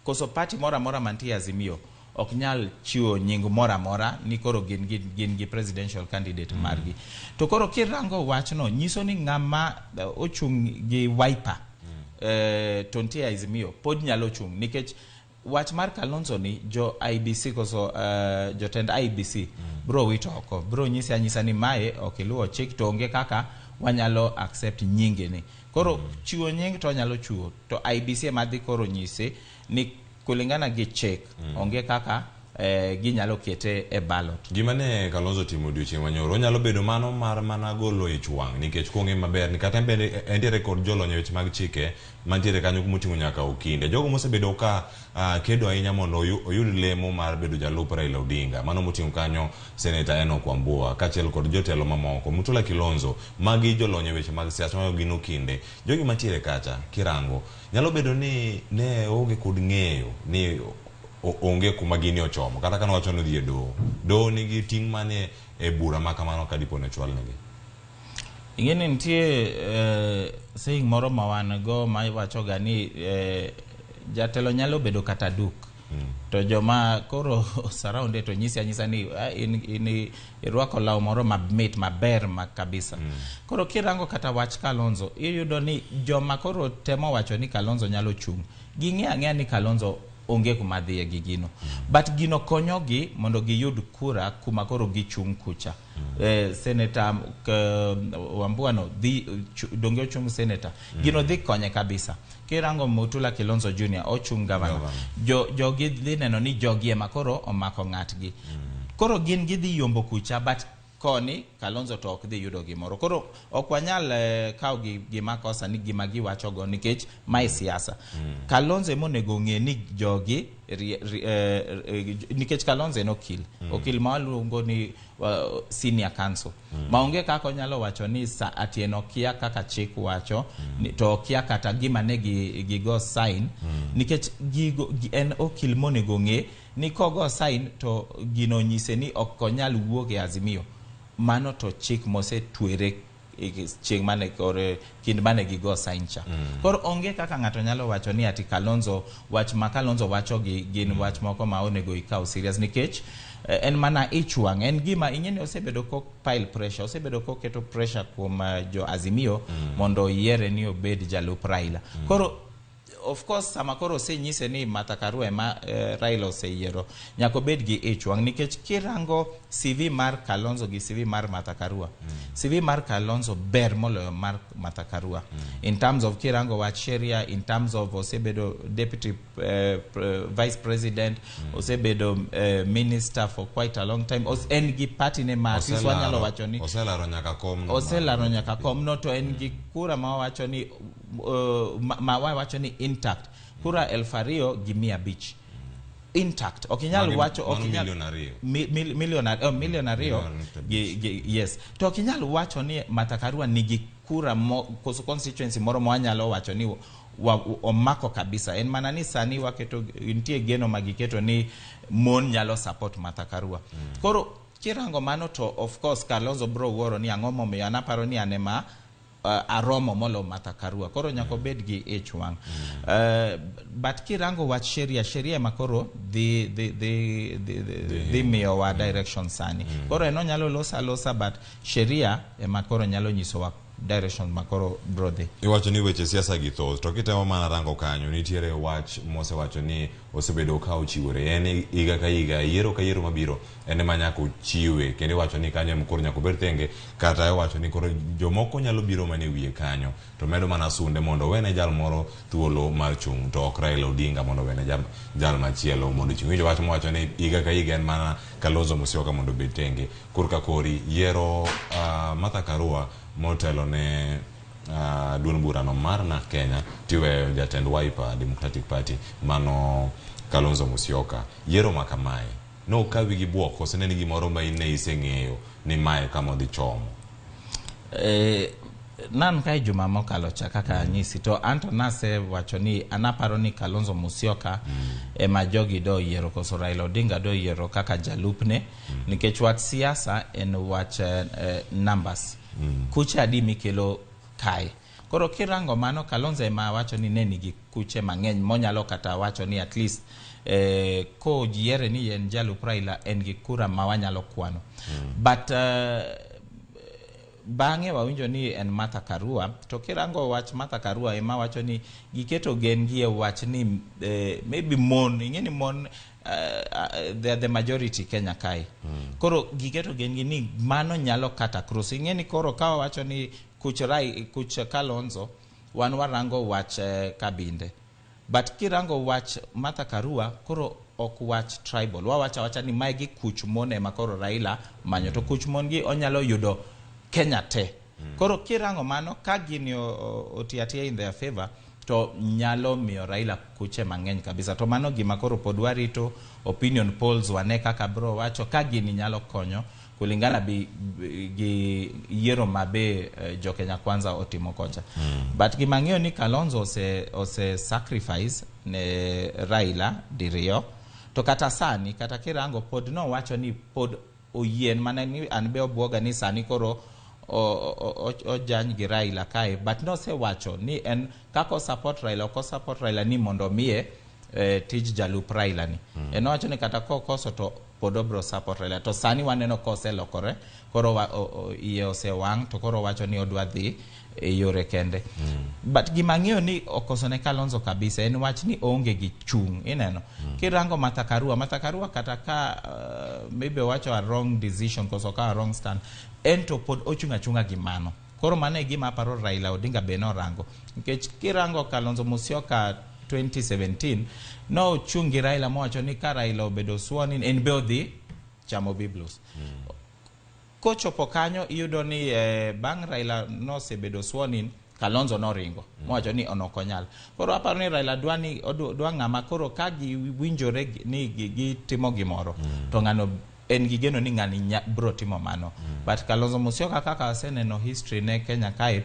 koso party moro amora mantie e Azimio ok nyal chiwo nying moro amora ni koro gin gi presidential candidate margi. To koro kirango wachno nyiso ni ng'ama ochung' gi Wiper to nitie Azimio pod nyalo chung', nikech wach mar Kalonzo ni jo IEBC koso jotend IEBC bro wito oko, bro nyisi anyisa ni mae ok iluwo chik to onge kaka wanyalo accept nyinge ni. Koro chiwo nying to nyalo chiwo to IEBC ema dhi koro nyise ni kulingana gi chik onge kaka ginyalo kete e ballot. Gima ne Kalonzo timo odiochieng' manyoro onyalo bedo mano mar mana golo ich wang', nikech kong'e maber ni kata bende entiere kod jolony e weche mag chike mantiere kanyo moting'o nyaka okinde. Jogo mosebedo ka kedo ahinya mondo oyud lemo mar bedo jalup Raila Odinga, mano moting'o kanyo Senator Enoch Wambua kaachiel kod jotelo mamoko, Mutula Kilonzo, magi jolony e weche mag siasa, mago gin okinde. Jogi mantiere kacha kirango nyalo bedo ni ne onge kod ng'eyo ni onge kuma gini ochomo, kata ka nowacho ni odhi e doho. Doho nigi ting' mane e bura ma kamano ka dipo ni ochwalnegi? Ing'e ni nitie saying moro ma wan go ma wachoga ni jatelo nyalo bedo kata duk. To joma koro surround to nyisi anyisa ni in irwako law moro mamit maber ma kabisa. Koro kirango kata wach Kalonzo iyudo ni joma koro temo wacho ni Kalonzo nyalo chung' ging'e ang'eya ni Kalonzo onge kuma dhiye gi gino. But gino konyogi mondo giyud kura kuma koro gichung' kucha. Senator Wambua no dhi donge ochung' senator. Gino dhi konye kabisa. Kirango Mutula Kilonzo Junior ochung' governor. Jogi dhi neno ni jogi ema koro omako ng'atgi. Koro gin gidhi yombo kucha, but koni Kalonzo to ok dhi yudo gimoro. Koro ok wanyal kawo gima kosa ni gima giwachogo nikech mae siasa. Kalonzo ema onego ng'e ni jogi nikech Kalonzo en okil. Okil ma waluongo ni senior counsel. Maonge kaka onyalo wacho ni ati en okia kaka chik wacho, to okia kata gima ne gigo sign, nikech gigo en okil monego ng'e ni kogo sign to gino nyise ni ok onyal wuok e Azimio. Mano to chik mosetwere chieng' mane kore kind mane gigo sign cha. Koro onge kaka ng'ato nyalo wacho ni ati Kalonzo wach ma Kalonzo wacho gi gin wach moko ma onego ikaw serious, nikech en mana ich wang', en gima ing'e ni osebedo ko pile pressure, osebedo ko keto pressure kuom jo Azimio mondo oyiere ni obed jalup Raila. Koro of course sama koro osenyise ni Martha Karua ema Raila oseyiero, nyaka obed gi ich wang', nikech kirango CV mar Kalonzo gi CV mar Martha Karua, CV mar Kalonzo ber moloyo mar Martha Karua in terms of kirango wach sheria, in terms of osebedo deputy vice president, osebedo minister for quite a long time, en gi party ne mar wanyalo wacho ni oselaro nyaka kom no, oselaro nyaka kom no, to en gi kura ma wacho ni ma wacho ni intact kura 2,500 intact. Ok inyal wacho ok inyal milion ariyo yes, to ok inyal wacho ni Martha Karua nigi kura koso constituency moro ma wanyalo wacho ni omako kabisa. En mana ni sani waketo nitie geno magiketo ni mon nyalo support Martha Karua. Koro Kirango mano to of course Kalonzo bro wuoro ni ang'o momiyo an aparo ni an ema aromo molo Martha Karua. Koro nyaka obed gi ich wang'. But kirango wach sheria, sheria ema koro dhi miyowa direction sani. Koro en onyalo loso alosa, but sheria ema koro nyalo nyisowa direction ma koro bro dhi. Iwacho ni weche siasa gi thoth, to kitemo mana rango kanyo, nitiere wach mosewacho ni osebedo ka ochiwore en higa ka higa, yiero ka yiero mabiro, en ema nyaka ochiwe. Kendo iwacho ni kanyo ema koro nyaka obed thenge, kata iwacho ni koro jomoko nyalo biro mana e wiye kanyo to medo mana sunde mondo owene jal moro thuolo mar chung', to ok Raila Odinga, mondo owene jal machielo mondo ochung'. Winjo wach mowacho ni higa ka higa en mana Kalonzo Musyoka mondo obed tenge. Korka kori yiero Martha Karua motelo ne duond burano mar NARC Kenya, tiweyo jatend Wiper Democratic Party mano Kalonzo Musyoka. Yiero ma kamae nokawi gi buok koso ne ni gimoro ma in ne iseng'eyo ni mae kama odhi chomo? Nan kae juma mokalo cha kaka anyisi, to anto nasewacho ni an aparo ni Kalonzo Musyoka ema jogi do yiero koso Raila Odinga do yiero kaka jalupne, nikech wach siasa en wach numbers. Kuche adi mikelo kae? Koro kirango mano, Kalonzo ema wacho ni ne nigi kuche mang'eny monyalo kata wacho ni at least koyiere ni en jalup Raila, en gi kura ma wanyalo kwano. But bang'e wawinjo ni en Martha Karua. To kirango wach Martha Karua, ema wacho ni giketo gen gi e wach ni maybe mon, ing'e ni mon they are the majority Kenya kae. Koro giketo gen gi ni mano nyalo kata cross. Ing'e ni koro ka wawacho ni kuch Rai, kuch Kalonzo, wan warango wach kabinde, but kirango wach Martha Karua, koro ok wach tribal, wawacho awacha ni mae gi kuch mon ema koro Raila manyo, to kuch mon gi onyalo yudo Kenya te. Koro kirango mano, ka gini oti atiya in their favor, to nyalo miyo Raila kuche mang'eny kabisa. To mano gima koro pod warito opinion polls, wane kaka bro wacho ka gini nyalo konyo kulingana gi yiero ma be jo Kenya Kwanza otimo kocha. But gima ang'eyo ni Kalonzo ose sacrifice ne Raila diriyo, to kata sani, kata kirango, pod nowacho ni pod oyien mana ni an be obwoga ni sani koro ojany gi Raila kae, but nosewacho ni en kaka o support Raila, ok o support Raila ni mondo omiye tij jalup Raila ni. En owacho ni kata kokoso to pod obro support Raila. To sani waneno koselokore, koro iye osewang', to koro owacho ni odwa dhi e yore kende. But gima ang'eyo ni okoso ne Kalonzo kabisa en wach ni oonge gi chung', ineno. Kirango Martha Karua, Martha Karua kata ka maybe owacho a wrong decision koso ka a wrong stand, en to pod ochung' achung'a gi mano. Koro mano e gima aparo Raila Odinga be norango. Nikech kirango Kalonzo Musyoka 2017, nochung' gi Raila mowacho ni ka Raila obedo sworn in, en be odhi chamo biblos. Kochopo kanyo, iyudo ni bang' Raila nosebedo sworn in, Kalonzo noringo mowacho ni on ok onyal. Koro aparo ni Raila dwa ni dwa ng'ama koro ka giwinjore ni gitimo gimoro, to ng'ano en gi geno ni ng'ani bro timo mano. But Kalonzo Musyoka, kaka aseneno history ne Kenya kae,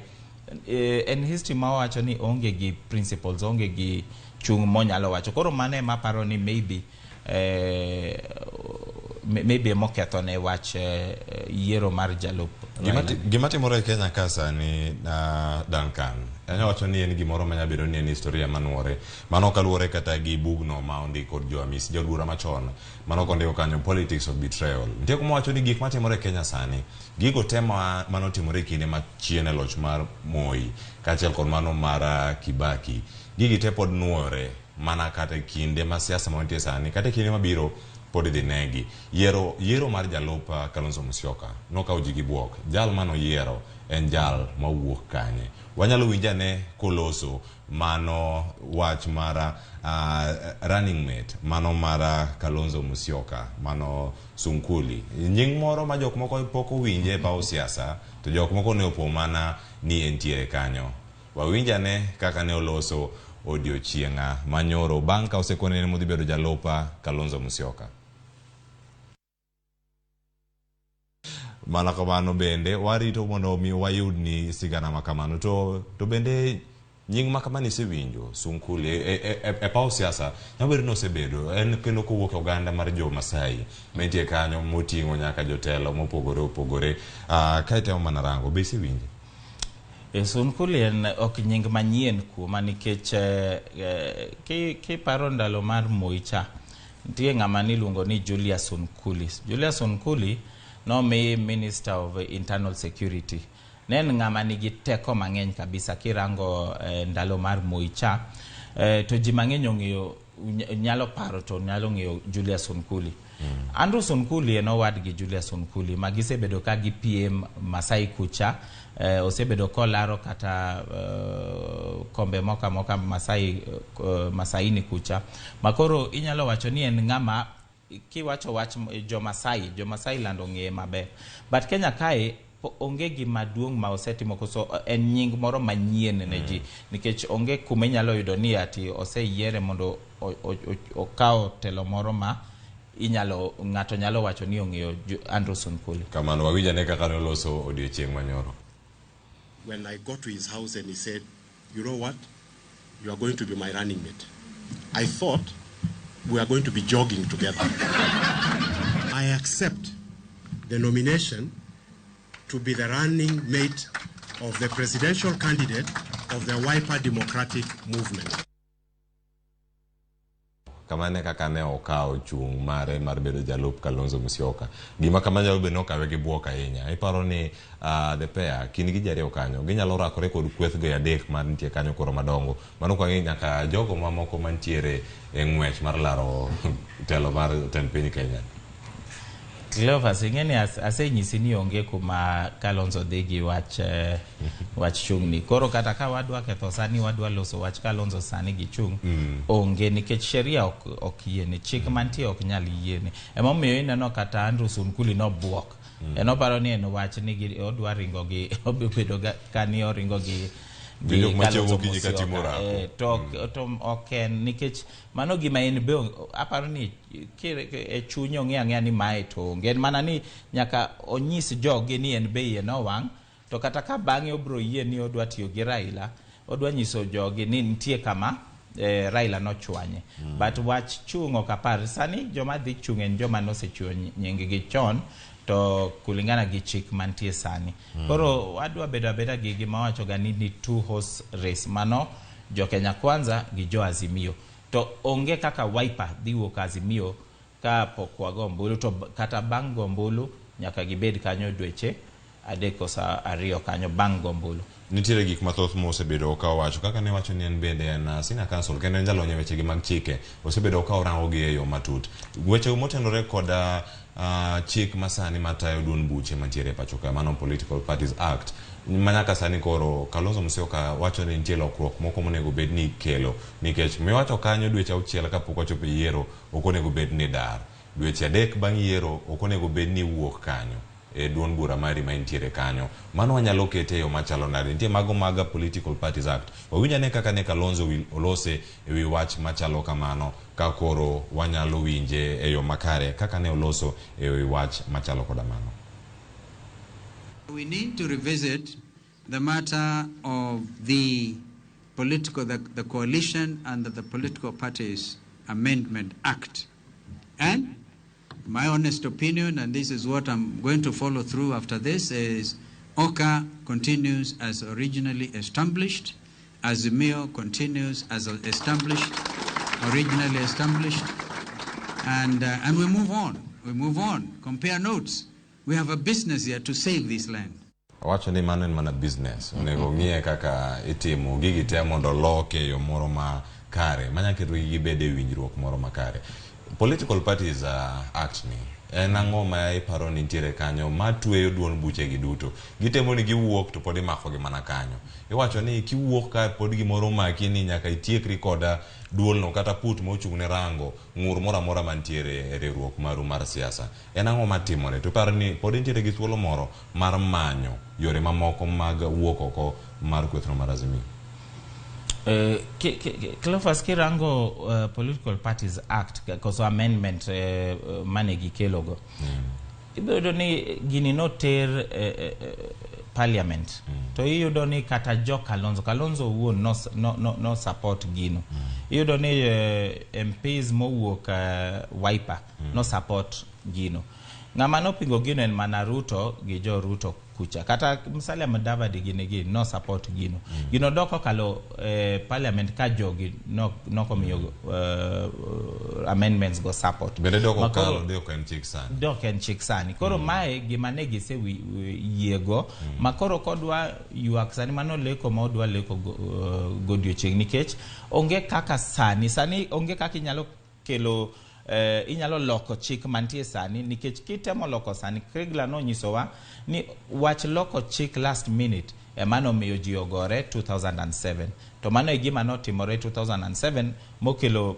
en history ma wacho ni onge gi principles, onge gi chung' monyalo wacho. Koro mano ema aparo ni maybe emoketho ne wach yiero mar jalup Gima Raila. Gima timore e Kenya ka sani, Duncan, anyalo wacho ni en gimoro manyalo bedo ni en historia manuore. Mano kaluwore kata gi bugno ma ondik kod jo Amis, jaod bura machon, mano kondiko kanyo Politics of Betrayal. Nitie kuma wacho ni gik matimore e Kenya sani, gigo te ma manotimore e kinde machien e loch mar Moi, kaachiel kod mano mar Kibaki, gigi te pod nuore mana kata e kinde ma siasa ma wantie sani, kata e kinde mabiro pod idhi negi. Yiero mar jalup Kalonzo Musyoka nokawo ji gi buok. Jal manoyiero en jal mawuok kanye? Wanyalo winjo ane koloso mano wach mar running mate mano mar Kalonzo Musyoka, mano Sunkuli. Nying moro ma jok moko pok owinje e paw siasa, to jok moko ne opo mana ni entiere kanyo. Wawinj ane kaka ne oloso odiochieng'a manyoro bang' ka osekone ni modhi bedo jalup Kalonzo Musyoka. Mana kamano bende warito mondo mi wayud ni sigana ma kamano. To bende Nying ma kama nisewinjo Sunkuli e paw siasa nyalo bedo ni osebedo en kendo kowuok e oganda mar jo Masai mantie kanyo moting'o nyaka jotelo mopogore opogore. Ka itemo mana rango be isewinje? Sunkuli en ok nying manyien kuoma nikech kiparo ndalo mar Moi cha, nitie ng'ama niluongo ni Julius Sunkuli. Julius Sunkuli nomi Minister of Internal Security. Ne en ng'ama nigi teko mang'eny kabisa kirango ndalo mar Moi cha, to ji mang'eny ong'eyo, nyalo paro to nyalo ng'eyo Julius Sunkuli. Andrew Sunkuli en owadgi Julius Sunkuli ma gisebedo ka gipiem Masai kucha, osebedo kolaro kata kombe moko amoka Masai, Masaini kucha, makoro inyalo wacho ni en ng'ama kiwacho wach jo Masai lando ng'eye maber. But Kenya kae onge gima duong' ma osetimo koso en nying moro manyien ne ji, nikech onge kuma inyalo yudo ni ati oseyiere mondo okaw telo moro ma inyalo ng'ato nyalo wacho ni ong'eyo Andrew Sunkuli. Kamano wawinj ane kaka noloso odiochieng' manyoro. When I got to his house and he said, you know what, you are going to be my running mate. I thought we are going to be jogging together. I accept the nomination to be the running mate of the presidential candidate of the Wiper Democratic Movement. Kamane kaka ne okawo chung' mare mar bedo jalup Kalonzo Musyoka. Gima kama nyalo bedo ni okawe gi buok ahinya. Iparo ni the pair kind gi ji ariyo kanyo ginyalo rakore kod kweth go adek mantie kanyo koro madongo. Mano kwang'e nyaka jogo mamoko mantiere e ng'wech mar laro telo mar tend piny Kenya. Cleophas, ing'e ni asenyisi ni onge kuma Kalonzo dhi gi wach chung' ni. Koro kata ka wadwa ketho sani, wadwa loso wach Kalonzo sani gi chung', onge nikech sheria ok yiene, chik mantie ok nyal yiene. Emomiyo ineno kata Andrew Sunkuli nobuok. En oparo ni en wach ni odwa ringo gi, obedo ka ni oringo gi jok machiewo gokinyi ka timo orako. To ok en nikech mano gima en be aparo ni e chunye ong'eyo ang'eya ni mae to onge. En mana ni nyaka onyis jogi ni en be iye nowang', to kata ka bang'e obro yie ni odwa tiyo gi Raila, odwa nyiso jogi ni nitie kama Raila nochwanye. But wach chung' ok apar. Sani joma dhi chung' en joma nosechiwo nying gi chon, to kulingana gi chik mantie sani. Koro wadwa bedo abeda gi gima wacho ga ni two horse race, mano jo Kenya Kwanza gi jo Azimio. To onge kaka Wiper dhi wuok Azimio ka pok wago ombulu, to kata bang' go ombulu nyaka gibed kanyo dweche 3 kosa 2 kanyo bang' go ombulu. Nitiere gik mathoth mosebedo ka owacho, kaka ne wacho ni en bende en senior counsel kendo en jalony e wechegi mag chike, osebedo ka orango gi e yo matut. Weche motenore kod chik masani matayo duond buche mantiere e pacho ka, mano Political Parties Act, manyaka sani koro Kalonzo Musyoka wacho ni nitie lokruok moko monego bed ni ikelo, nikech miwacho kanyo dweche 6 kapok wachopo e yiero ok onego bed ni dar, dweche 3 bang' yiero ok onego bed ni iwuok kanyo e duond bura mari ma intiere kanyo. Mano wanyalo kete e yo machalo nade? Nitie mago mag Political Parties Act. Wawinj ane kaka ne Kalonzo olose e wi wach machalo kamano, ka koro wanyalo winje e yo makare kaka ne oloso e wi wach machalo koda mano. We need to revisit the matter of the political, the coalition and the Political Parties Amendment Act. And my honest opinion, and this is what I'm going to follow through after this, is OCA continues as originally established, Azimio continues as established, originally established, and we move on. We move on. Compare notes. We have a business here to save this land. Owacho ni mano en mana business. Onego ng'iye kaka itimo gigi te mondo oloke e yo moro ma kare, manya keto gi gibed e winjruok moro makare. Political Parties Act ni en ang'o ma iparo ni nitiere kanyo ma tweyo duond buchegi duto? Gitemo ni giwuok to pod imakogi mana kanyo. Iwacho ni kiwuok ka pod gimoro omaki ni nyaka itiekri koda duolno kata put mochung' ne rango ng'ur moro amora mantiere e riwruok maru mar siasa. En ang'o matimore? To iparo ni pod intiere gi thuolo moro mar manyo yore mamoko mag wuok oko mar kwethno mar Azimio? Cleophas, kirango Political Parties Act koso amendment mane gikelogo, ibiro yudo ni gini noter parliament to iyudo ni kata jo Kalonzo owuon no support gino. Iyudo ni MPs mowuok Wiper no support gino. Ng'ama nopingo gino en mana Ruto gi jo Ruto kucha. Kata Musalia Mudavadi gini no support gino. Gino dok okalo parliament ka jogi nokomiyo amendments go support. Bende dok okalo, dok en chik sani. Dok en chik sani. Koro mae gima ne gise yiego ma koro kodwa ywak sani mano leko ma odwa leko godiochieng' nikech onge kaka sani onge kaka inyalo kelo inyalo loko chik mantie sani nikech kitemo loko sani Kriegler nonyisowa ni wach loko chik last minute ema nomiyo ji ogore 2007 to mano e gima notimore 2007 mokelo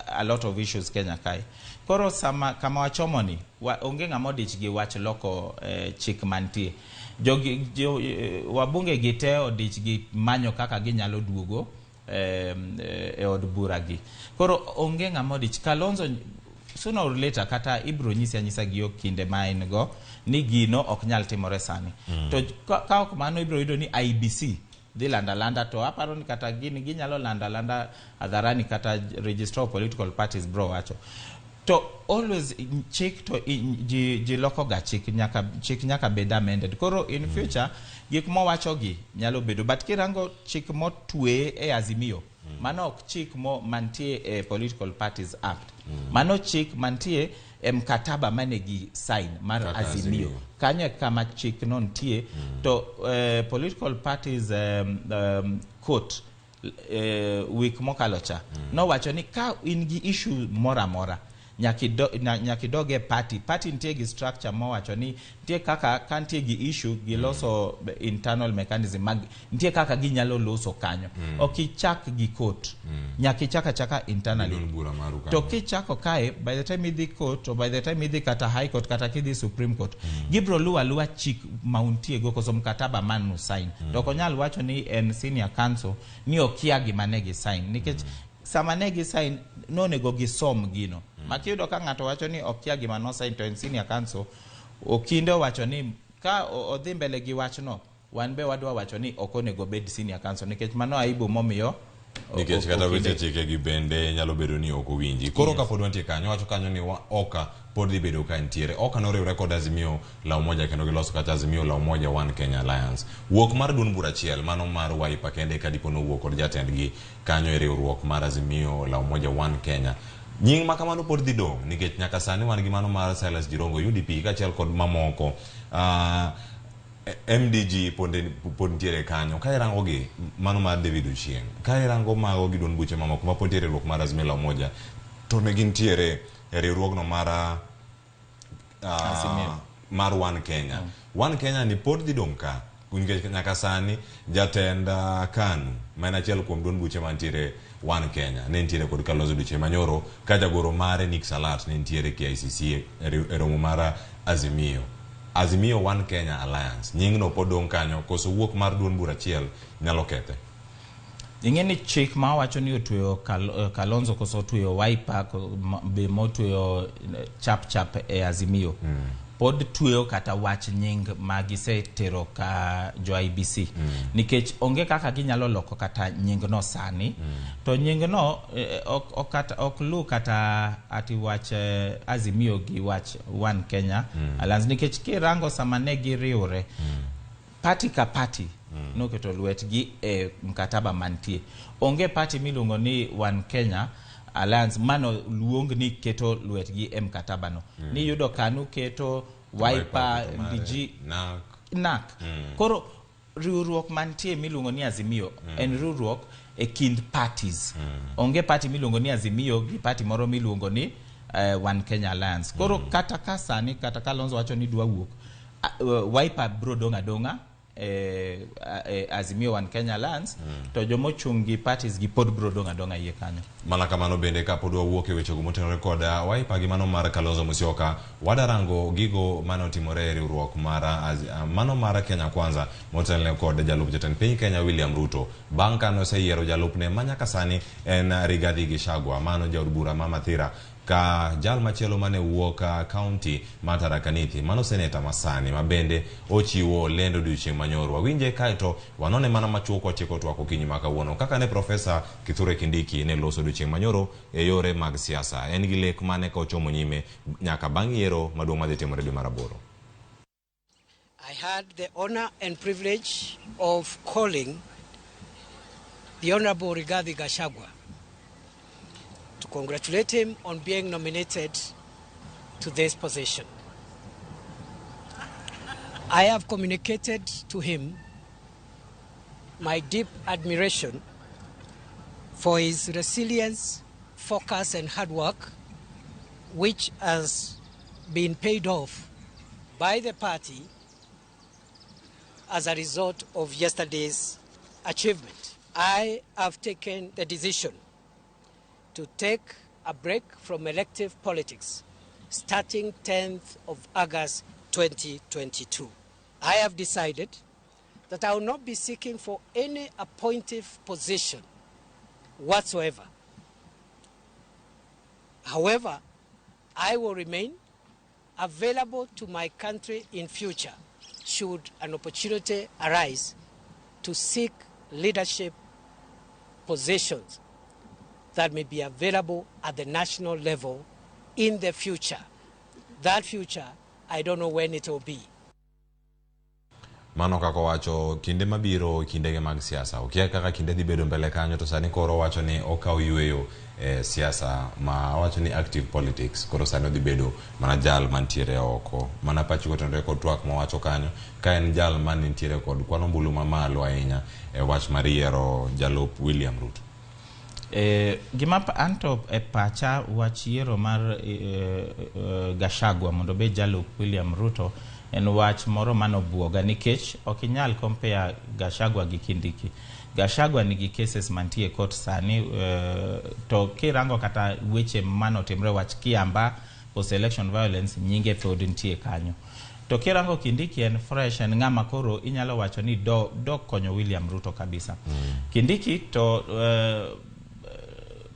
a lot of issues Kenya kae. Koro sama kama wachomo ni onge ng'ama odich gi wach loko chik mantie. Jogi wabunge gi te odich gi manyo kaka ginyalo duogo e od bura gi. Koro onge ng'ama odich. Kalonzo sooner or later kata ibro nyisi anyisa gi kinde ma en go ni gino ok nyal timore sani. To ka ok mano ibro yudo ni IBC dhi landa landa to aparo ni kata gini ginyalo landa landa hadharani kata registrar of political parties bro wacho. To always chik to ji loko ga chik nyaka bed amended. Koro in future gik mowacho gi nyalo bedo, but kirango chik motwe e Azimio mano ok chik mo mantie e Political Parties Act. Mano chik mantie e mkataba mane gi sign mar Kaka Azimio. Kanyo kama chik no nitie to Political Parties Court week mokalo cha nowacho ni ka in gi issue moro amora nyaka idog e party. Party nitie gi structure mowacho ni nitie kaka ka nitie gi issue giloso internal mechanism mag nitie kaka ginyalo loso kanyo. Ok ichak gi court. Nyaka ichak achaka internally. Duond bura maru kanyo. To kichako kae by the time idhi court or by the time idhi kata high court kata kidhi Supreme Court gibro luwo aluwa chik ma untie go koso mkataba manu sign. To ok onyal wacho ni en senior counsel ni okia gima ne gi sign nikech sama ne gi sign nonego gisom gino. Makiyudo ka ng'ato wacho ni okia gima no sign to en senior counsel Okinde owacho ni ka odhi mbele gi wachno wan be wadwa wacho ni ok onego bed senior counsel nikech mano aibu momiyo nikech kata weche chike gi bende nyalo bedo ni ok owinji. Koro kapod wantie kanyo wacho kanyo ni Oka pod dhi bedo ka nitiere. Oka noriwre kod Azimio la Umoja kendo giloso kata Azimio la Umoja One Kenya Alliance. Wuok mar duond bura achiel mano mar Wiper kende kadipo nowuok kod jatendgi kanyo e riwruok mar Azimio la Umoja One Kenya. Nying ma kamano pod dhi dong' nikech nyaka sani wan gi mano mar Silas Jirongo UDP kaachiel kod mamoko. MDG pod nitiere kanyo. Ka irango gi mano mar David Ochieng', ka irango mago gi duond buche mamoko ma pod nitiere e riwruok mar Azimio la Umoja to ne gintiere e riwruogno mar mar One Kenya. One Kenya ni pod dhi dong' ka nikech nyaka sani jatend KANU ma en achiel kuom duond buche mantiere One Kenya ne nitiere kod Kalonzo odiochieng' manyoro ka jagoro mare Nick Salat ne nitiere KICC e romo mar Azimio. Azimio One Kenya Alliance nyingno pod dong' kanyo koso wuok mar duond bura achiel nyalo kethe. Ing'e ni chik ma wacho ni otweyo Kalonzo koso otweyo Wiper be motweyo chap chap e Azimio pod tweyo kata wach nying ma gisetero ka jo IBC nikech onge kaka ginyalo loko kata nying no sani. To nying no ok lu kata ati wach Azimio gi wach One Kenya Alliance nikech kirango sama ne giriwre party ka party noketo lwetgi e mkataba mantie. Onge party miluongo ni One Kenya Alliance mano luong ni keto lwetgi e mkataba no. Ni yudo KANU keto Wiper, MDG, NAC. Koro riwruok mantie miluongo ni Azimio en riwruok e kind parties. Onge party miluongo ni Azimio gi party moro miluongo ni One Kenya Alliance. Koro kata ka sani kata Kalonzo wacho ni dwa wuok Wiper bro dong' adong'a Azimio One Kenya Alliance to jomochung' gi parties gi pod bro dong' adong'a iye kanyo. Mana kamano bende kapod wawuok e wechego motenore kod Wiper gi mano mar Kalonzo Musyoka, wadarango gigo mane otimore e riwruok mar mano mar Kenya Kwanza motelne kod jalup jatend piny Kenya William Ruto bang' ka noseyiero jalupne ma nyaka sani en Rigathi Gachagua mano jaod bura ma Mathira. Ka jal machielo mane wuok kaunti ma Tharaka Nithi, mano seneta masani ma bende ochiwo lendo odiochieng' manyoro. Wawinje kaeto wanone mana machuok watieko twak okinyi ma kawuono kaka ne Profesa Kithure Kindiki ne loso odiochieng' manyoro e yore mag siasa. En gi lek mane ka ochomo nyime nyaka bang' yiero maduong' madhi timore dwe mar aboro. I had the honor and privilege of calling the Honorable Rigathi Gachagua to congratulate him on being nominated to this position. I have communicated to him my deep admiration for his resilience, focus, and hard work, which has been paid off by the party as a result of yesterday's achievement. I have taken the decision to take a break from elective politics starting 10th of August 2022. I have decided that I will not be seeking for any appointive position whatsoever. However, I will remain available to my country in future should an opportunity arise to seek leadership positions that may be available at the national level in the future. That future, I don't know when it will be. Mano kaka owacho kinde mabiro kindege mag siasa okia kaka kinde dhi bedo mbele kanyo to sani koro owacho ni okawo yweyo e siasa ma owacho ni active politics koro sani odhi bedo mana jal mantiere oko mana pachi kotenore kod twak mowacho kanyo ka en jal manitiere kod kwan ombulu mamalo ahinya e wach mar yiero jalup William Ruto. Gima anto e pacha wach yiero mar Gachagua mondo obed jalup William Ruto en wach moro manobuoga nikech ok inyal compare Gachagua gi Kindiki. Gachagua nigi cases mantie e court sani, to kirango kata weche manotimre wach Kiambaa post election violence, nyinge pod nitie kanyo. To kirango Kindiki en fresh, en ng'ama koro inyalo wacho ni do konyo William Ruto kabisa. Kindiki to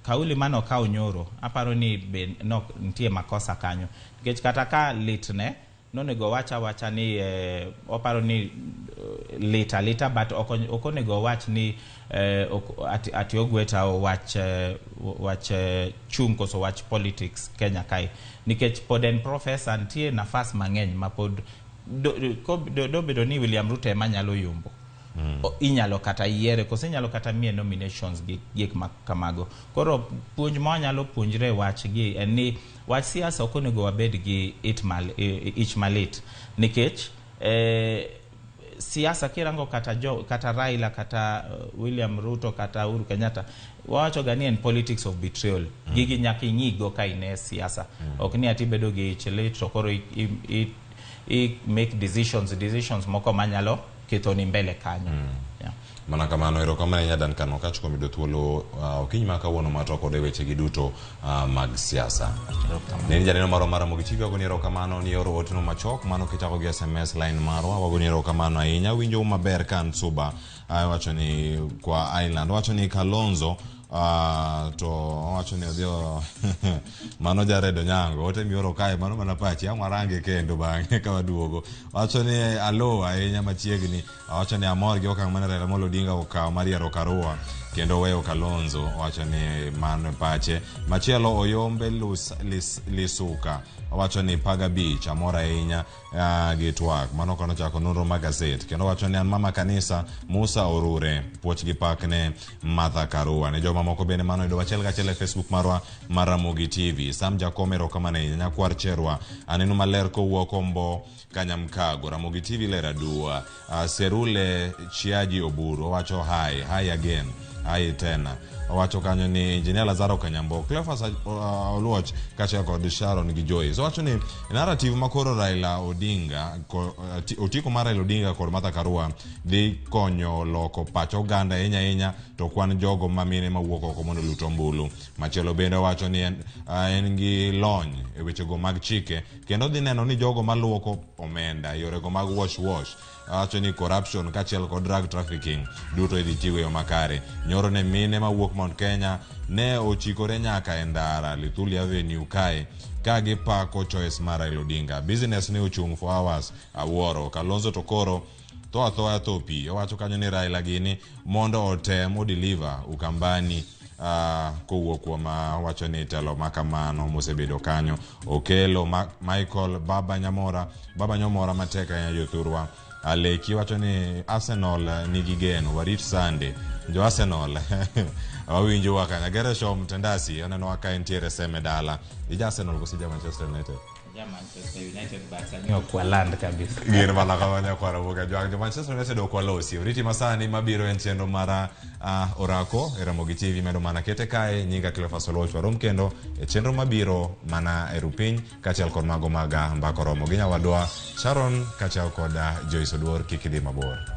kauli mane okawo nyoro, aparo ni be nok nitie makosa kanyo, nikech kata ka litne nonego wach awacha ni oparo ni lit alita, but ok onego wach ni ati ogweta wach chung koso wach politics Kenya kae, nikech pod en professor, nitie nafas mang'eny ma pod dobedo ni William Ruto ema nyalo yombo. Inyalo kata yiere koso inyalo kata miye nominations gi gik ma kamago. Koro puonj ma wanyalo puonjre e wach gi en ni wach siasa ok onego wabed gi ich malit, nikech siasa kirango kata jo kata Raila kata William Ruto kata Uhuru Kenyatta, wawacho ga ni en politics of betrayal. Gigi nyaka ing'igo ka in e siasa. Ok ni ati bedo gi ich lit to koro i make decisions moko manyalo kethoni mbele kanyo. Yeah. Mana kamano, erokamano ahinya Duncan Okatch kuom yudo thuolo okinyi ma kawuono mar twak kod e wechegi duto mag siasa. Ne ni janeno marwa mar Ramogi TV, wagoni erokamano ni oro oteno machok mano kichako gi SMS line marwa, wagoni erokamano ahinya. Winjo maber ka an Suba, wacho ni kwa Island, wacho ni Kalonzo to owacho ni odhi mano Jared Onyango ote mioro kae mano mana pachi ang' warange kendo bang'e ka waduogo. Wacho ni alo ahinya machiegni, wacho ni amor gi okang' mane Raila Amolo Odinga okawo mar yiero Karua kendo weyo Kalonzo, wacho ni mano pache. Machielo Oyombe Lisuka owacho ni Paga Beach amor ahinya gi twak mano kono chako nonro mag gazet kendo wacho ni an mama kanisa Musa Orure puoch gi pak ne Martha Karua. Ne joma moko bende mano yudo achiel kachiel e Facebook marwa mar Ramogi TV. Sam Jakom erokamano ahinya. Nyakwar Cherwa aneno maler kowuok Ombo Kanyamkago. Ramogi TV ler aduwa. Serule Chiaji Oburu owacho hi hi again hi tena. Owacho kanyo ni Engineer Lazaro Kanyambo, Cleophas Oluoch kaachiel kod Sharon gi Joyce. Owacho ni narrative ma koro Raila Odinga otiko mar Raila Odinga kod Martha Karua dhi konyo loko pach oganda ahinya ahinya to kwan jogo ma mine mawuok oko mondo olut ombulu. Machielo bende owacho ni en gi lony e wechego mag chike kendo dhi neno ni jogo maluoko omenda yorego mag wash wash, wacho ni corruption kaachiel kod drug trafficking duto idhi tigo e yo makare. Nyoro ne mine mawuok Mount Kenya ne ochikore nyaka e ndara Luthuli Avenue kae ka gipako choice mar Raila Odinga. Business ne ochung' for hours awuoro. Kalonzo to koro tho athoya tho pi. Owacho kanyo ni Raila gini mondo otem odeliver Ukambani kowuok kuom wacho ni telo ma kamano mosebedo kanyo. Okelo Michael Baba Nyamora, Baba Nyamora matek ahinya jothurwa. Aleki wacho ni Arsenal nigi geno, warit Sunday. Jo Arsenal wawinjo wa kanyo. Gereshom Tendasi oneno ka entiere seme dala. Ija Arsenal koso ija Manchester United? Ja Manchester United, but sani ok waland kabisa. Gin mana kama nyakwara wuoga jwang' jo Manchester United ok walosi. Oriti masani mabiro en chenro mar Orako e Ramogi TV medo mana kete kae. Nyinga Cleophas Oluoch, warom kendo e chenro mabiro mana e rupiny kaachiel kod mago mag Mbaka Oromo gi nyawadwa Sharon kaachiel kod Joyce Oduor. Kik idhi mabor.